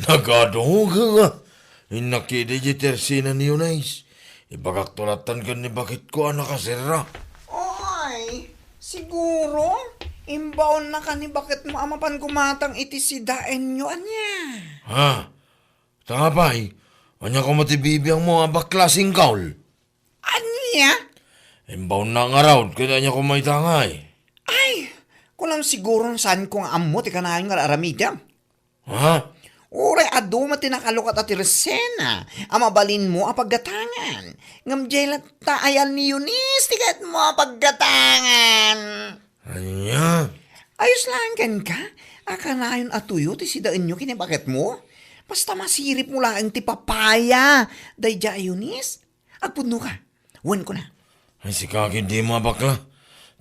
Nagadu nga. Innak ketdi idiay tersina ni Eunice. Ibagakto lattan ken ni baketko a nakaserra. Oy, siguro, imbaonnaka ni baketmo a mapan gumatang iti sidaenyo, ania? Ha? Ta apay, ania koma ti bibiangmo a bakla singkaw? Ania? Imbaonna ngarud, ket ania koma ita ngay? Ay, kunam siguron saanko nga ammo ti kanayon nga ar-aramidem. Ha? Uray adu met ti nakalukat a tersina a mabalinmo a paggatangan. Ngem diay latta ayan ni Eunice ti kayatmo a paggatangan. Ania? Ayos laeng kenka a kanayon a tuyo ti sidaenyo ken ni baketmo. Basta masiripmo laeng ti papaya daydiay a Eunice. Agpudnoka. Wen kuna. Ay, sika ketdi, a bakla.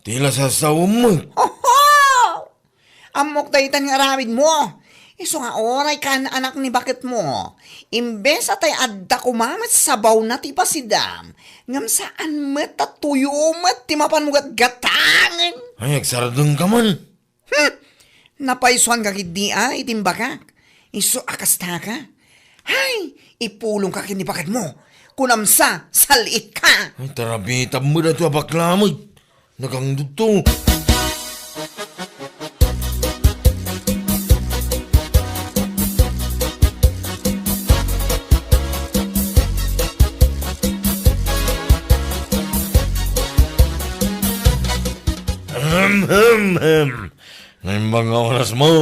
Ti la sasawem met. Oho! Ammok daytan nga aramidmo. Isu nga uray kaan anak ni baketmo. Imbes a tay adda koma met sabawna ti ipasidam, ngem saan met ta tuyo met ti mapanmo gatgatangen. Ay, agsardengka man. Hmm! Napaysuanka ketdi a iti imbagak. Isu a kastaka. Hay, ipulongka ken ni baketmo. Kunam sa, saliitka. Ay, tarabitam met daytoy a bakla met. Nagangdudto. Ahem, hem, hem. Naimbag nga orasmo,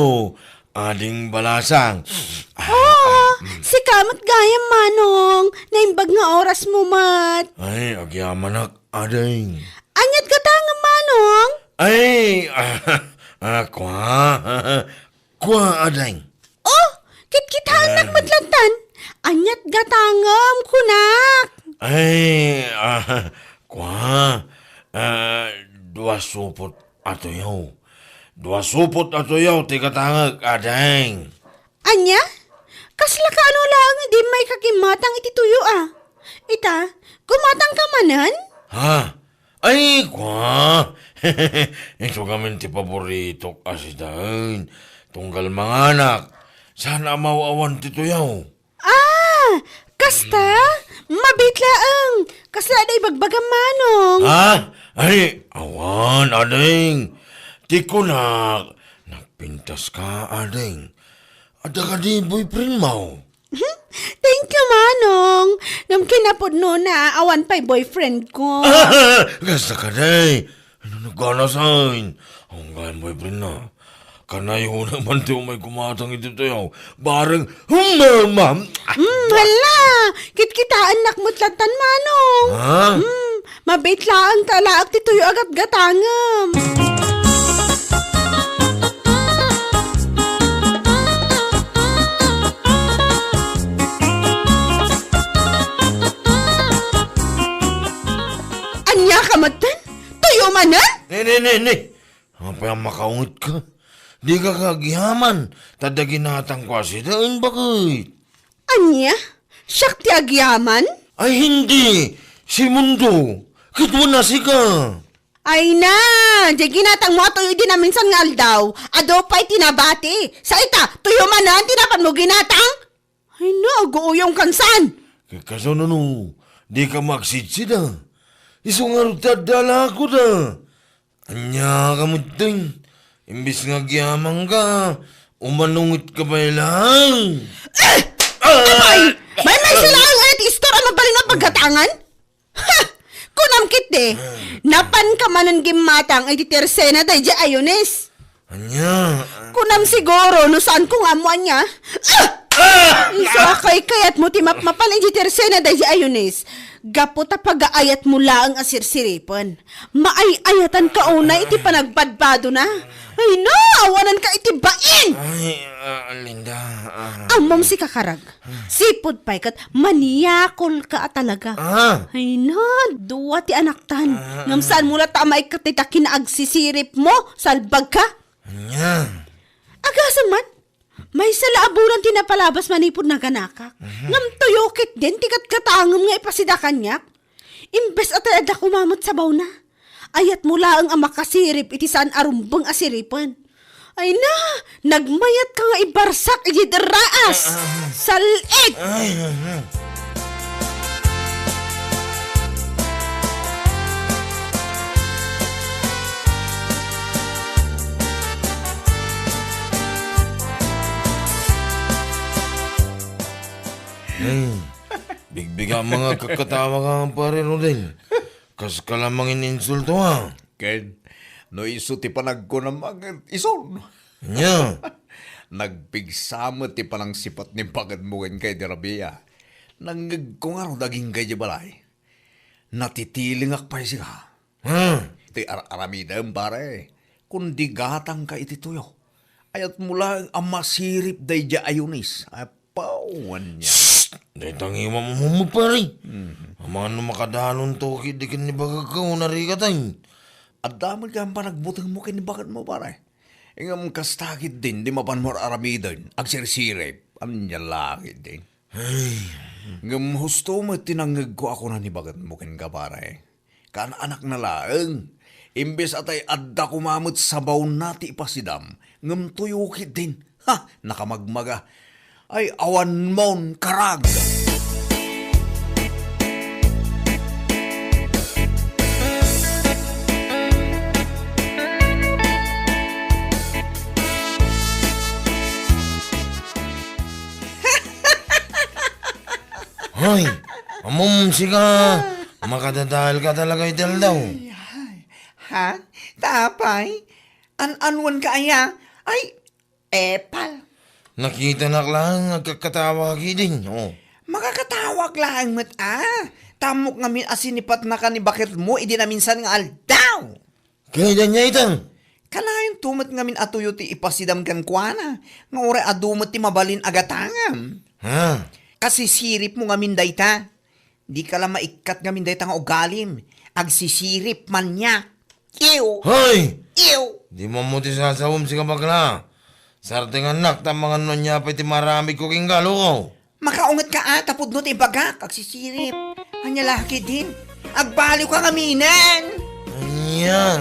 Ading Balasang. Oo, sika met gayam, Manong. Naimbag nga orasmo met. Ay, agyamanak, Ading. Aniat gatangem, Manong? Ay, ah, ah, kua. Kua, Ading. Oh, kitkitaennak met lattan. Aniat gatangem, kunak? Ay, ah, kua. Ah, dua supot a tuyo. Dua supot a tuyo ti gatangek, Ading. Ania? Kasla kaano laeng idi immayka gimmatang iti tuyo a? Ita, gumatangka manen? Ha? Ay, kua! Isu ngamin ti paboritok a sidaen. Tunggal manganak, saan a maaw-awan ti tuyo. Ah, kasta? Mabiit laeng. Kasla adda ibagbagam, Manong. Ha? Ay, awan, Ading. Ti kunak, nagpintaska, Ading. Adda kadi boyfriendmo? Thank you, Manong. Ngem kinapudnona, awan pay boyfriendko. Kasta kadi? Ano naganasan? Ang gayam boyfriendna. Kanayon man ti umay gumatang iti tuyo. Bareng, humama. Hmm, hala! Kitkitaennak met lattan, Manong. Ha? Hmm, mabiit laeng ta alaek ti tuyo a gatgatangem. Ania ka metten? Tuyo manen? Ne, ne, ne, ne. Apay a makaungetka? Dika agyaman, ta adda ginatangko a sidaen, baket. Ania? Siak ti agyaman? Ay, hindi. Si Mundo. Ket wen a sika. Ay na, diay ginatangmo a tuyo idi naminsan nga aldaw, adu pay ti nabati. Sa ita, tuyo manen ti napanmo ginatang? Ay na, aguuyongkan saan? Ket kasano no, dika agsidsida? Isu ngarud ti adda alaekda. Ania ka metten? Imbes nga agyamanka, umanungetka pay laeng. Eh! Apay! Maymaysa laeng aya ti istor a mabalin a paggatangan? Ha! Kunam ketdi, napanka manen gimmatang iti tersena daydiay Ayunis. Ania? Kunam siguro no saanko nga ammo ania. Ah! Ah! Isu a kaykayatmo ti mapmapan iti tersena daydiay Ayunis. Gapu ta pagaayatmo laeng a sirsiripen. Maay-ayatanka unay iti panagbadbadona. Ay na, awananka iti bain! Ay, ah, Linda, ah. Ammom sika, karag. Sipud pay ket maniakolka a talaga. Ah. Ay na, dua ti anaktan. Ah. Ngem saanmo latta a maikkat dayta kinaagsisiripmo, salbagka. Ania? Agasem man, maysa la a bulan ti napalabas manipud naganakak. Mhm. Ngem tuyo ketdin ti gatgatangem nga ipasida kaniak. Imbes a tay adda koma met sabawna, ayatmo laeng a makasirip iti saan a rumbeng a siripen. Ay na, nagmayatka nga ibarsak iti raas. Ah, ah. Sal-it! Ay, ah, ah. Hmm. Bigbiga mga kakatawa ka, pare Rodel. Kas ka la mangininsulto, ha? Ken, no isu ti panagkunam, ket isun. Nya? Nagpigsa met ti panangsipat ni baketmo kenka idi rabii. Nangngegko ngarud agingga idiay balay. Natitilingak pay sika. Hmm. Ti ar-aramidem, pare. Kundi gatangka iti tuyo. Ayatmo laeng a masirip daydiay Ayunis. Apaw, ania. Shh! Dayta nga imam-, mo, pare. Mhm. Amangan no makadalonto ketdi ken ni baketko, narikatay. Adda met gayam panagbutengmo ken ni baketmo, pare. Ngem kasta ketdin, di mapanmo ar-aramiden, agsirsirip. Ania la ketdin? Ay. Ngem husto met ti nangngegko a kuna ni baketmo kenka, pare. Kaan-anakna laeng. Imbes a tay adda koma met sabawna ti ipasidam, ngem tuyo ketdin. Ha! Nakamagmaga. Ay, awan mon karag! Hoy! Ammom, sika! Makadadael ka talaga iti aldaw. Ay, ay. Ha? Tapay? An-anuenka aya? Ay, epal. Nakitanak laeng agkakkatawa ketdin, oh. Makakatawak laeng met, ah. Tammok ngamin a sinipatnaka ni baketmo idi naminsan nga aldaw. Ket ania ita? Kanayonto met ngamin a tuyo ti ipasidam kenkuana, nga uray adu met ti mabalin a gatangam. Ha? Kasisiripmo ngamin dayta. Dika la maikkat ngamin dayta nga ugalim. Agsisirip, maniak. Ew! Hoy! Ew! Dimo ammo ti sasawem, sika bakla. Sartengannak, ta amangan no ania pay ti maaramidko kenka, loko. Makaungetka a, ta pudno ti ibagak, agsisirip. Ania la ketdin? Agbaliwka ngaminen! Ania?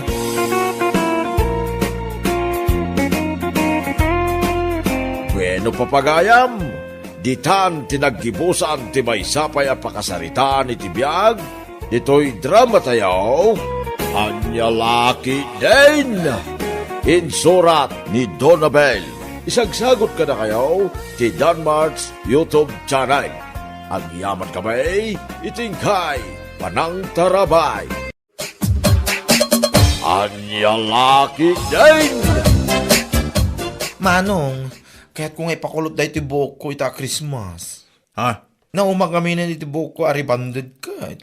Bueno, papagayam, ditan ti naggibusan ti maysa pay a pakasaritaan iti biag ditoy dramatayo, Ania la ketdin? Insurat ni Donabel. Isagsagot kadakayo ti Danmart's YouTube channel. Agyaman kami iti inkay panangtarabay. Ania la ketdin? Manong, kayatko nga ipakulot daytoy buokko ita a Christmas. Ha? Naumak ngaminen iti buokko a rebonded ket.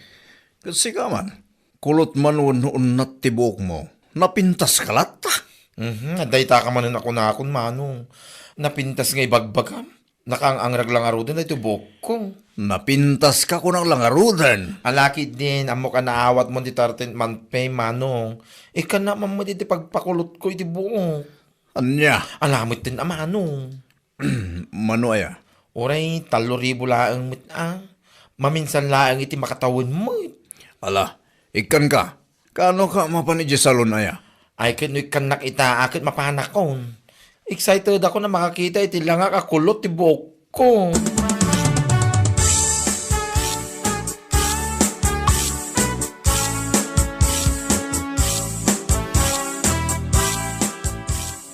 Ket sika man, kulot man wenno unnat ti buokmo? Napintaska latta? Mhm, dayta ka manen a kunakon, Manong. Napintas nga ibagbagam. Nakaang-angrag la ngaruden daytoy buokko. Napintaska kunak la ngaruden. Ala ketdin, ammok a naawatmon ti thirteenth month pay, Manong. Ikkannak man met iti pagpakulotko iti buok. Ania? Ala metten a, Manong. Mano aya? Uray, tallo ribu laeng met a. Maminsan laeng iti makatawen met. Ala, ikkanka. Kaano ka mapan idiay salon aya? Ay, ket no ikkannak ita, a, ket mapanakon. Excited ako a makakita iti langak a kulot ti buokko.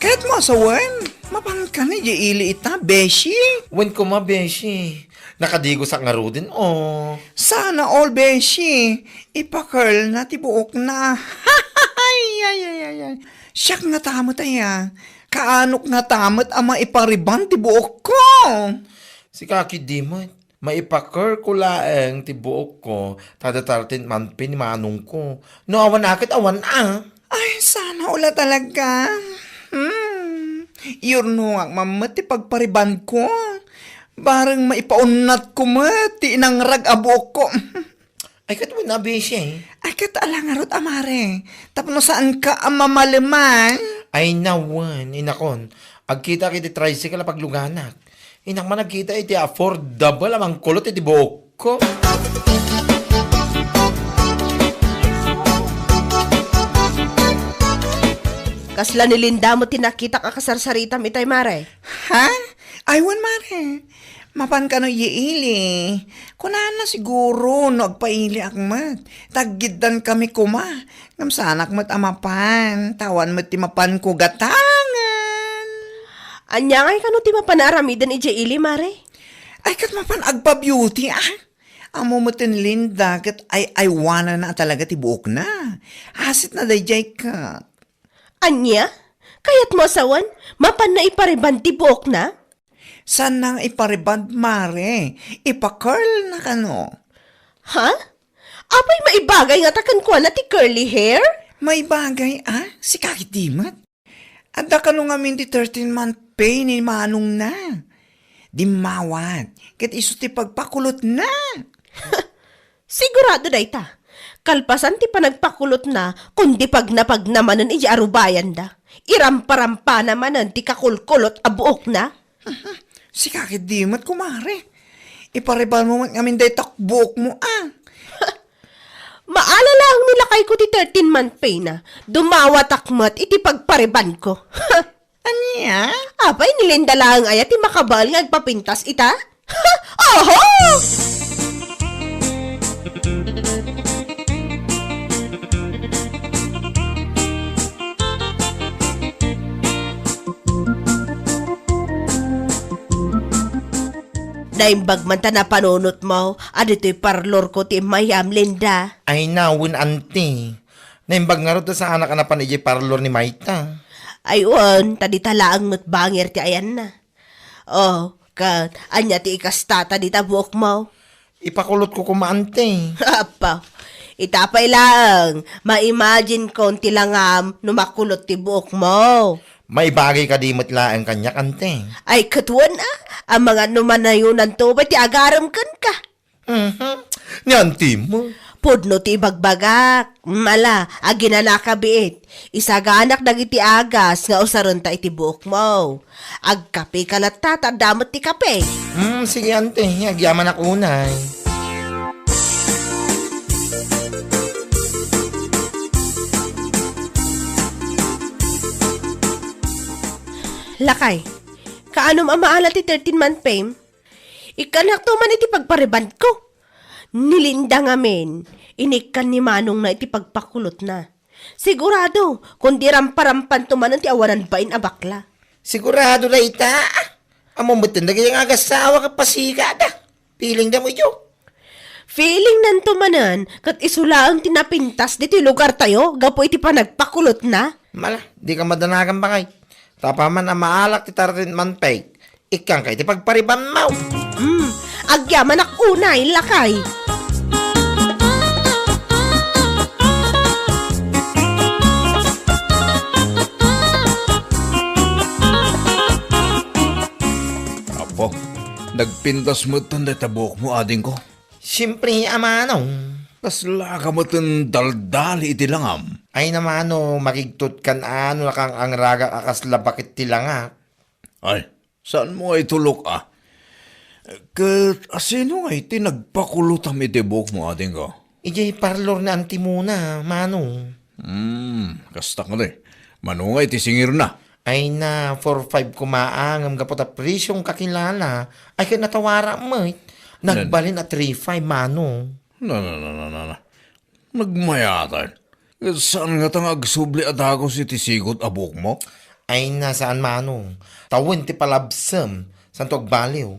Kayatmo a sawen, mapanka idiay ili ita, beshi? Wen koma, beshi. Nakadigosak ngaruden, oh. Sana all, beshi. Ipa-curl na ti buokna. Ay, ay, ay, ay, ay. Siak ngata met aya. Kaanok ngata met a maipa-rebond ti buokko? Sika ketdi met. Maipa-curl ko laeng ti buokko, ta thirteenth month pay ni manongko. No awan a ket awan a. Ay, sana all talaga. Hmm. Iyurnongak man met ti pagpa-rebond ko. Bareng maipaunnatko met ti inangrag a buokko. Ay, ket wen a, beshi. Ay, ket ala ngarud a, mare. Tapno saanka a mamaleman. Ay, nawen, inakon. Agkitak iti tricycle a pagluganak. Innak man agkita iti affordable a mangkulot iti buokko. Kasla ni Linda met ti nakitak a kasarsaritam itay, mare. Ha? Ay, wen, mare. Mapan kano iyaili? Kunana siguro no agpailiak met. Taggiddan kami koma. Ngem saanak met a mapan. Ta awan met ti mapanko gatangen. Ania ngay kano ti mapan a aramiden idiay ili, mare? Ay, ket mapan agpa-beauty, ah. Ammo met ni Linda ket ay-aywanana talaga ti buokna. Asitna daydiay ket. Ania? Kayatmo a sawen, mapanna ipa-rebond ti buokna? Saanna nga ipa-rebond, mare. Ipa-curl na kano. Ha? Apay maibagay ngata kenkuana ti curly hair? Maibagay, ah? Sika ketdi met. Adda kano ngamin ti thirteen month pay ni manongna. Dimmawat, ket isu ti pagpakulotna. Sigurado dayta. Kalpasan ti panagpakulotna, kundi pagnapagna manen idiay arubayanda. Iramparampana manen ti kakulkulot a buokna. Sika ketdi met, kumare. Iparibanmo met ngamin dayta buokmo, a. Maala laeng ni lakayko ti thirteen-month pay-na. Dumawatak met iti pagparibanko. Ania? Apay, ni Linda laeng aya ti makabael nga agpapintas ita? Oho! Naimbag man ta napanunotmo a ditoy parlorko ti immayam, Linda. Ay, nawen, anti. Naimbag ngarud ta saanak a napan idiay parlor ni mayta. Ay, wen, ta dita laeng met bangir ti ayanna. Oh, ket ania ti ikastata dita buokmo? Ipakulotko koma, anti. Apo, ita pay laeng, ma-imagine-kon ti langam no makulot ti buokmo. Maibagay kadi met laeng kaniak, anti? Ay, ket wen a, amangan no manayonanto pay ti agarem kenka. Mhm. Ni anti mo. Pudno ti ibagbagak. Mala, aginanaka biit. Isaganak dagiti agas nga usarenta iti buokmo. Agkapeka latta ta adda met ti kape. Hmm, sige, anti. Agyamanak unay. Lakay, kaanom a maala ti thirteen-month pay-mo? Ikkannakto man iti pagparibandko. Ni Linda ngamin, inikkan ni manongna iti pagpakulotna. Sigurado, kundi ramparampanto manen ti awanan bain a bakla. Sigurado dayta. Ammom metten dagiti nga agassawa ket pasigada. Feeling da met. Feeling nanto manen, ket isu laeng ti napintas ditoy lugartayo gapu iti panagpakulotna. Mala, dika madanagan, bakay. Ta apaman a maalak ti thirteen-month pay, ikkanka iti pagparibanmo. Hmm, agyamanak unay, lakay. Apo, nagpintas metten dayta buokmo, adingko. Siempre a manong. Kaslaka metten daldali iti langam. Ay na, manong, makigtutkan a no nakangragak a kasla baket ti langak. Ay, saanmo nga itulok a? Ket asino nga iti nagpakulotam iti buokmo, adingko? Idiay parlor ni antimona, manong. Hmm, kasta kadi. Mano nga iti singirna? Ay na, four five koma, ngem gapu ta presyong kakilala, ay ket natawara met. Nagbalin a three five, manong. Na, na, na, na, na, na. Nagmayatan. Ket saan ngata nga agsubli a dagus iti sigot a buokmo? Ay na, saan, manong. Tawen ti palabsem, santo agbaliw.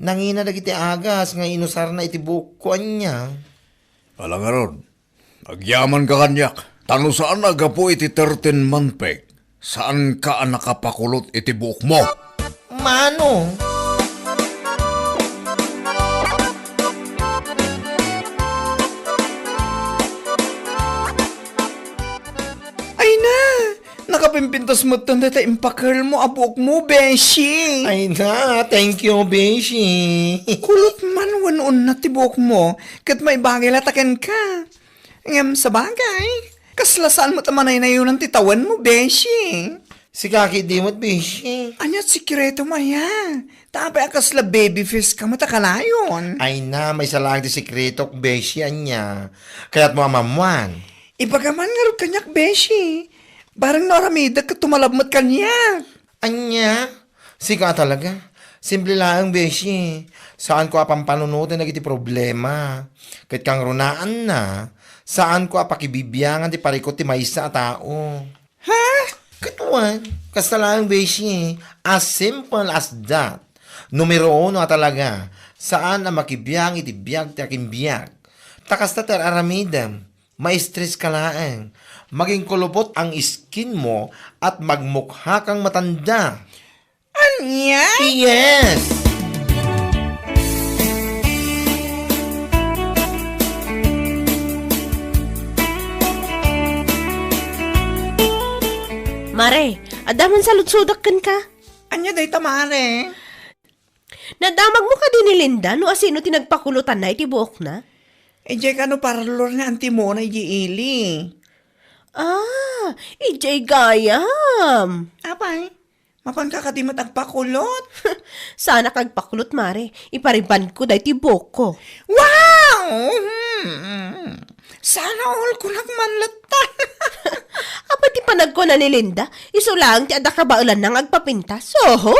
Nangina dagiti agas nga inusarna iti buokko, ania. Ala ngarud, agyamanka kaniak, ta no saan a gapu iti thirteen-month pay, saanka a nakapakulot iti buokmo. Mano? Ay na! Nakapimpintas metten dayta impakelmo a buokmo, beshi. Ay na, thank you, beshi. Kulot man wenno unat ti buokmo, ket maibagay latta kenka. Ngem sabagay, kasla saan met a manaynayonan ti tawenmo, beshi. Sika ketdi met, beshi. Ania ti sekretom aya? Ta apay a kasla baby face ka met a kanayon? Ay na, maysa laeng ti sekretok, beshi, ania. Kayatmo a maammuan? Ibaga man ngarud kaniak, beshi. Bareng no aramidek ket tumalab met kaniak. Ania? Sika a talaga. Simple laeng, beshi. Saanko a pampanunoten dagiti problema. Ket kangrunaanna, saanko a pakibibiangan ti parikut ti maysa a tao. Ha? Ket wen, kasta laeng, beshi. As simple as that. Numero uno a talaga, saan a makibiang iti biag ti akinbiag. Ta kasta ti ar-aramidem. Ma-stress ka laeng. Maging kulubot ang skin mo at magmukha kang matanda. Ania? Yes! Mare, adda man saludsodak kenka? Ania dayta, mare? Nadamagmo kadi ni Linda no asino ti nagpakulotanna iti buokna? Idiay kano parlor ni Auntie Mona idiay ili. Ah, idiay gayam. Apay, mapanka kadi met agpakulot? Saanak agpakulot, Mare. Iparibandko daytoy buokko. Wow! Hmm. Sana all kunak man latta. Apay ti panagkuna ni Linda, isu laeng ti adda kabaelanna nga agpapintas. Oho!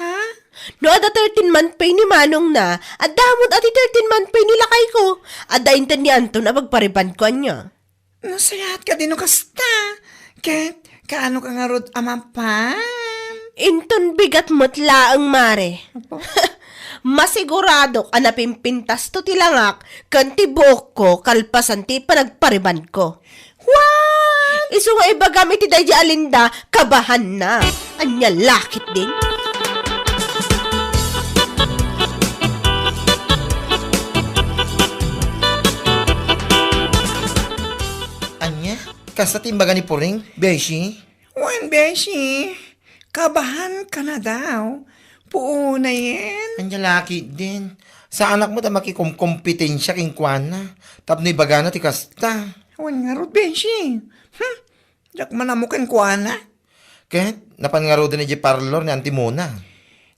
Ha? No adda thirteen month pay ni manongna, adda met ti thirteen month pay ni lakayko. Adda inted ni Anton a pagparibandko ania. Nasayaat kadi no kasta. Ket, kaano ka ngarud a mapan? Inton bigat met laeng, Mare. Apo? Masiguradok a napimpintasto ti langak ken ti buokko kalpasan ti panagparibandko. What? Isu nga ibagam iti daydi a Linda, kabahanna. Ania la ketdin? Ania? Kasta ti imbaga ni Puring, Beshi? Wen, Beshi. Kabahan ka na daw. Puonayen. Ania la ketdin. Saanak met a makikomkompetensia kenkuana. Tapno ibagana ti kasta. Wen ngarud, Beshi. Hmm. Diak man ammo kenkuana. Ket, napan ngaruden idiay parlor ni Auntie Mona?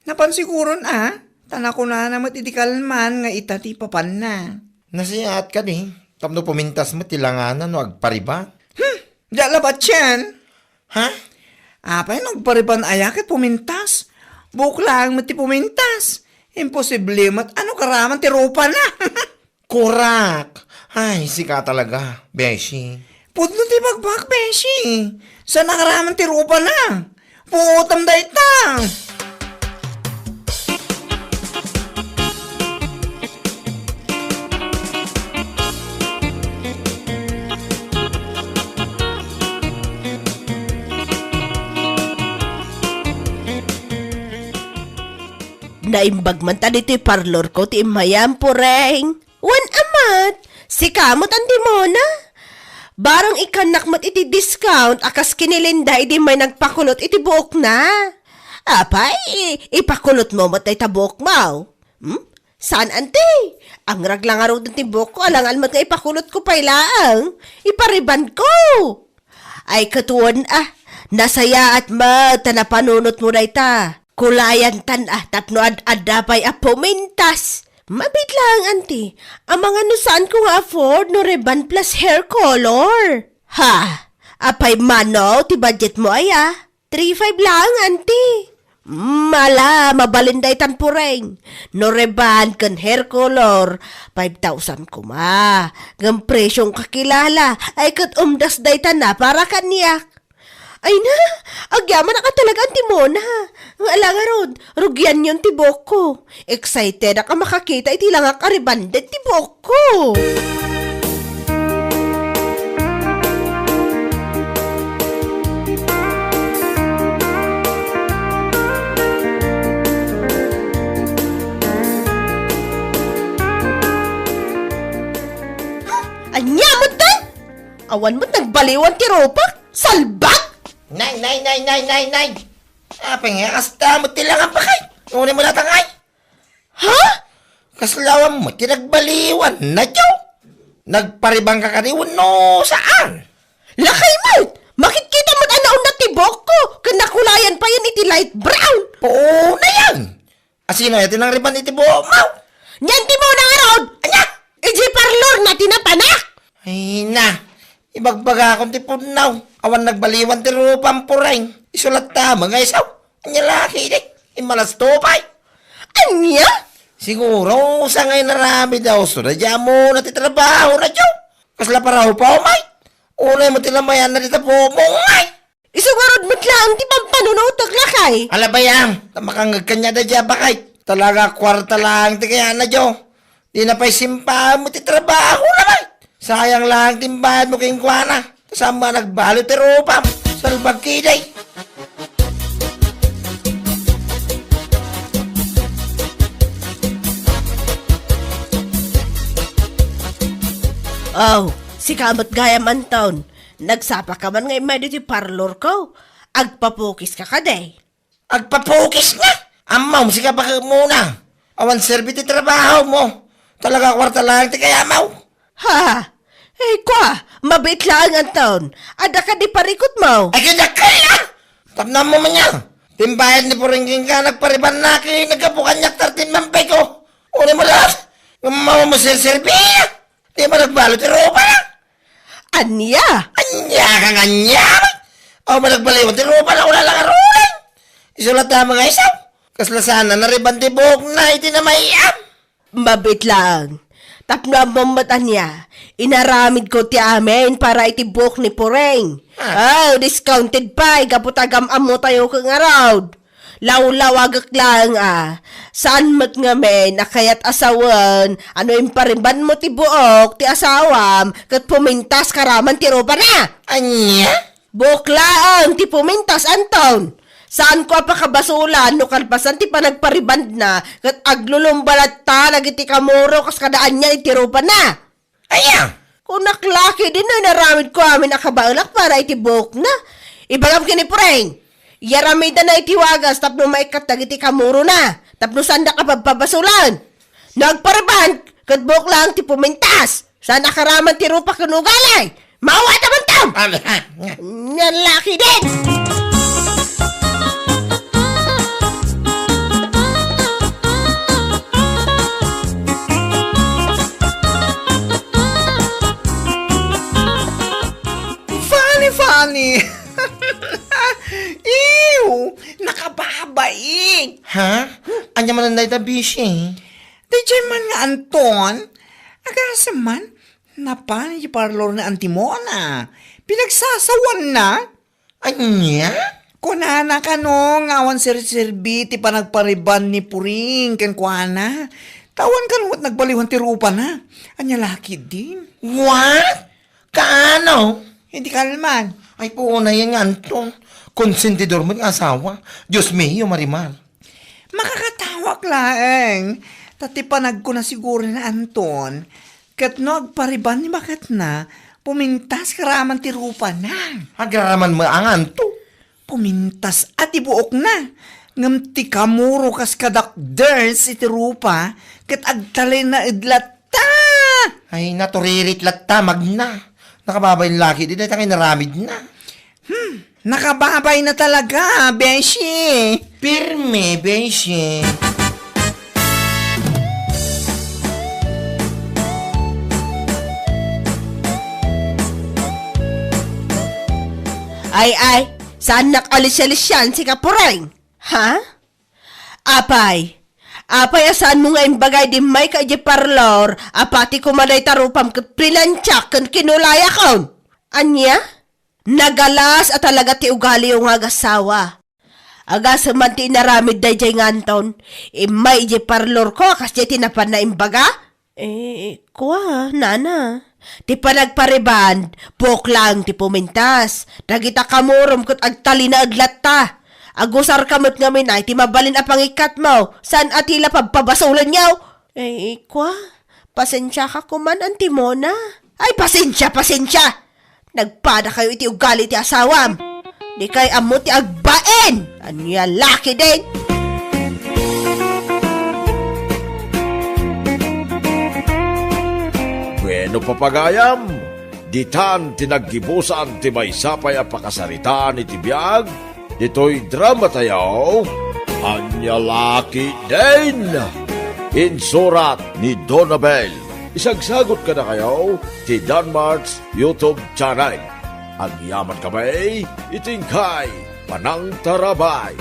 Napan siguron a, ta nakunana met idi kalman nga ita ti ipapanna. Nasayaat kadi, tapno pumintas met ti langana no agpariban. Hmm, diak labat sian. Ha? Apay, no agpariban aya ket pumintas? Buok laeng met ti pumintas. Imposible met a no karaman ti rupana. Kurak! Ay, sika talaga, Beshi. Pudno ti bagbag, Beshi. Saan a karaman ti rupana? Puotam dayta. Naimbag man ta ditoy parlor ko ti immayam, Pureng. Wen a met, sika met, Auntie Mona. Barang ikkannak met iti discount a kas ken ni Linda idi may nagpakulot iti buokna. Apay, ipakulotmo met dayta buokmo? Hmm? Saan, Auntie? Angrag la ngaruden ti buokko, alangan met nga ipakulotko pay laeng. Iparibanko. Ay, ket wen a, nasayaat met ta napanunotmo dayta. Kulayantan a tapno ad-adda pay a pumintas. Mabiit laeng, Auntie. Amangan no saanko nga afford no reban plus hair color. Ha? Apay mano ti budgetmo aya? Three five laeng, Auntie. Mala, mabalin daytan, Pureng. No reban ken hair color, five thousand koma. Ngem presyong kakilala, ay ket umdas daytan a para kaniak. Ay na, agyamanak a talaga, Auntie Mona. Nga ala ngarud, rugianyon ti buokko. Excitedak a makakita iti langak a rebonded ti buokko. Ania met dayta? Awan met nagbaliwan ti rupak? Salbag! Nay, nay, nay, nay, nay, nay! Apay nga kasta met ti langam, bakay? Ngunit mo natangay? Ha? Kasla awan met ti nagbaliwan, nadyo? Nagpariban ka kadi wenno saan? Lakay met! Makitkita met a naunat ti buokko, ken nakulayan payen iti light brown. Puonayan! Asino aya ti nangreban iti buokmo? Ni Auntie Mona ngarud! Ania? Idiay parlorna ti napanak! Ay na, ibagbagakon ti pudno. Awan nagbaliwan ti rupam, Pureng. Isu latta met nga isu. Ania la ketdi? Immalasto pay. Ania? Siguro, sa nga inaramid a usto daydi a Mona ti trabahona, Joe. Kasla parahupaw met. Unay met ti namayanna dita buokmo, ngay. Isu ngarud met laeng ti pampanunotek, lakay. Ala, bayam, ta makangngeg kaniada daydi a bakay. Talaga, kuarta laeng ti kayatna, Joe. Dina pay simpaen met ti trabahona, bay. Sayang laeng ti imbayadmo kenkuana. Ta saan met a nagbalu ti rupam. Salbag ketdi. Aw, sika met gayam, Anton. Nagsapa ka man nga immay ditoy parlorko. Agpapukis ka kadi? Agpapukis nga? Ammom, sika, baket Mona. Awan serbi ti trabahom. Talaga, kwarta laeng ti kayamaw. Ha? Ay, kua, mabiit laeng, Anton. Adda kadi parikutmo? Ay, kaya kaya! Tapno ammo man niya. Timbayad ni Puring kenka, nagparibanna ket naggapu kaniak thirteen man pay ko. Uli mo laeng. Ngem awan mo serserbi. Di ba nagbalo ti rupa na? Ania? Ania kang ania? Awan mo nagbaliwan ti rupa na, wala lang arulan. Isulat na mga isaw. Kasla sana nariban ti buhok na iti namayam. Mabiit laeng. Tapno ammom met ania, inaramid ko ti amin para iti buhok ni Puring. Ah. Oh, discounted pay, gapu ta agam-ammo tayo ket ngarud. Lawlawagek laeng a, saan met ngamin a kayat a sawen a no imparibanmo ti buok ti asawam ket pumintas karaman ti rupana? Ania? Buok laeng ti pumintas, Anton. Saanko a pakabasolan no kalpasan ti panagparibandna ket aglulumba latta dagiti kamuro kas kada ania iti rupana. Aya! Kunak la ketdin no inaramidko amin a kabaelak para iti buokna. Ibagam ken ni Puring, iyaramidanna iti wagas tapno maikkat dagiti kamurona, tapno saandak a pabpabasolan. No agpariban, ket buok laeng ti pumintas. Saan a karaman ti rupa ken ugali. Mawata man to! Ania la ketdin! Funny, funny. Ew, nakababain. Ha? Ania manen dayta, Bishi? Daydiay man nga Anton, agasem man, napan iti parlor ni Auntie Mona. Pinagsasawanna. Ania? Kunana kano nga awan serserbi ti panagpariban ni Puring kenkuana. Ta awan kano met nagbaliwan ti rupana. Ania la ketdin? What? Kaano? Iti kalman. Ay, punayen nga Anton. Konsentidor met nga asawa. Dios mio, Marimar. Makakatawak laeng. Ta ti panagkuna siguro ni Anton, ket no agpariban ni baketna, pumintas karaman ti rupana. Agraraman met a nga Anton. Pumintas a ti buokna. Ngem ti kamuro kas kadakders iti rupa, ket agtalinaed latta. Ay, naturirit latta, magna. Nakababain la ketdi dayta nga inaramidna. Hmm, nakababayna talaga, beshi. Pirme, beshi. Ay, ay, saannak alisialisian, sika Puring? Ha? Apay, apay a saanmo nga imbagay idi immayka idiay parlor a pati koma dayta rupam ket plinansiak ken kinulayakon? Ania? Nagalas a talaga ti ugaliyo nga agassawa. Agasem man ti inaramid daydiay nga Anton, immay idiay parlorko a kasdiay ti napanna imbaga? Eh, kua, nana. Ti panagpariban, buok laeng ti pumintas. Dagita kamurom ket agtalinaed latta. Agusarka met ngamin a iti mabalin a pangikkatmo, saan a ti la pabpabasolenyo. Eh, kua, pasensiaka koman, Auntie Mona. Ay, pasensia, pasensia! Nagpadakayo iti ugali ti asawam. Dikay ammo ti agbain. Ania la ketdin? Bueno, papagayam, ditan ti naggibusan ti maysa pay a pakasaritaan iti biag ditoy dramatayo, Ania la ketdin? Insurat ni Donabel. Isagsagut kadakayo ti Danmart's YouTube channel. Agyamankami iti inkay panangtarabay.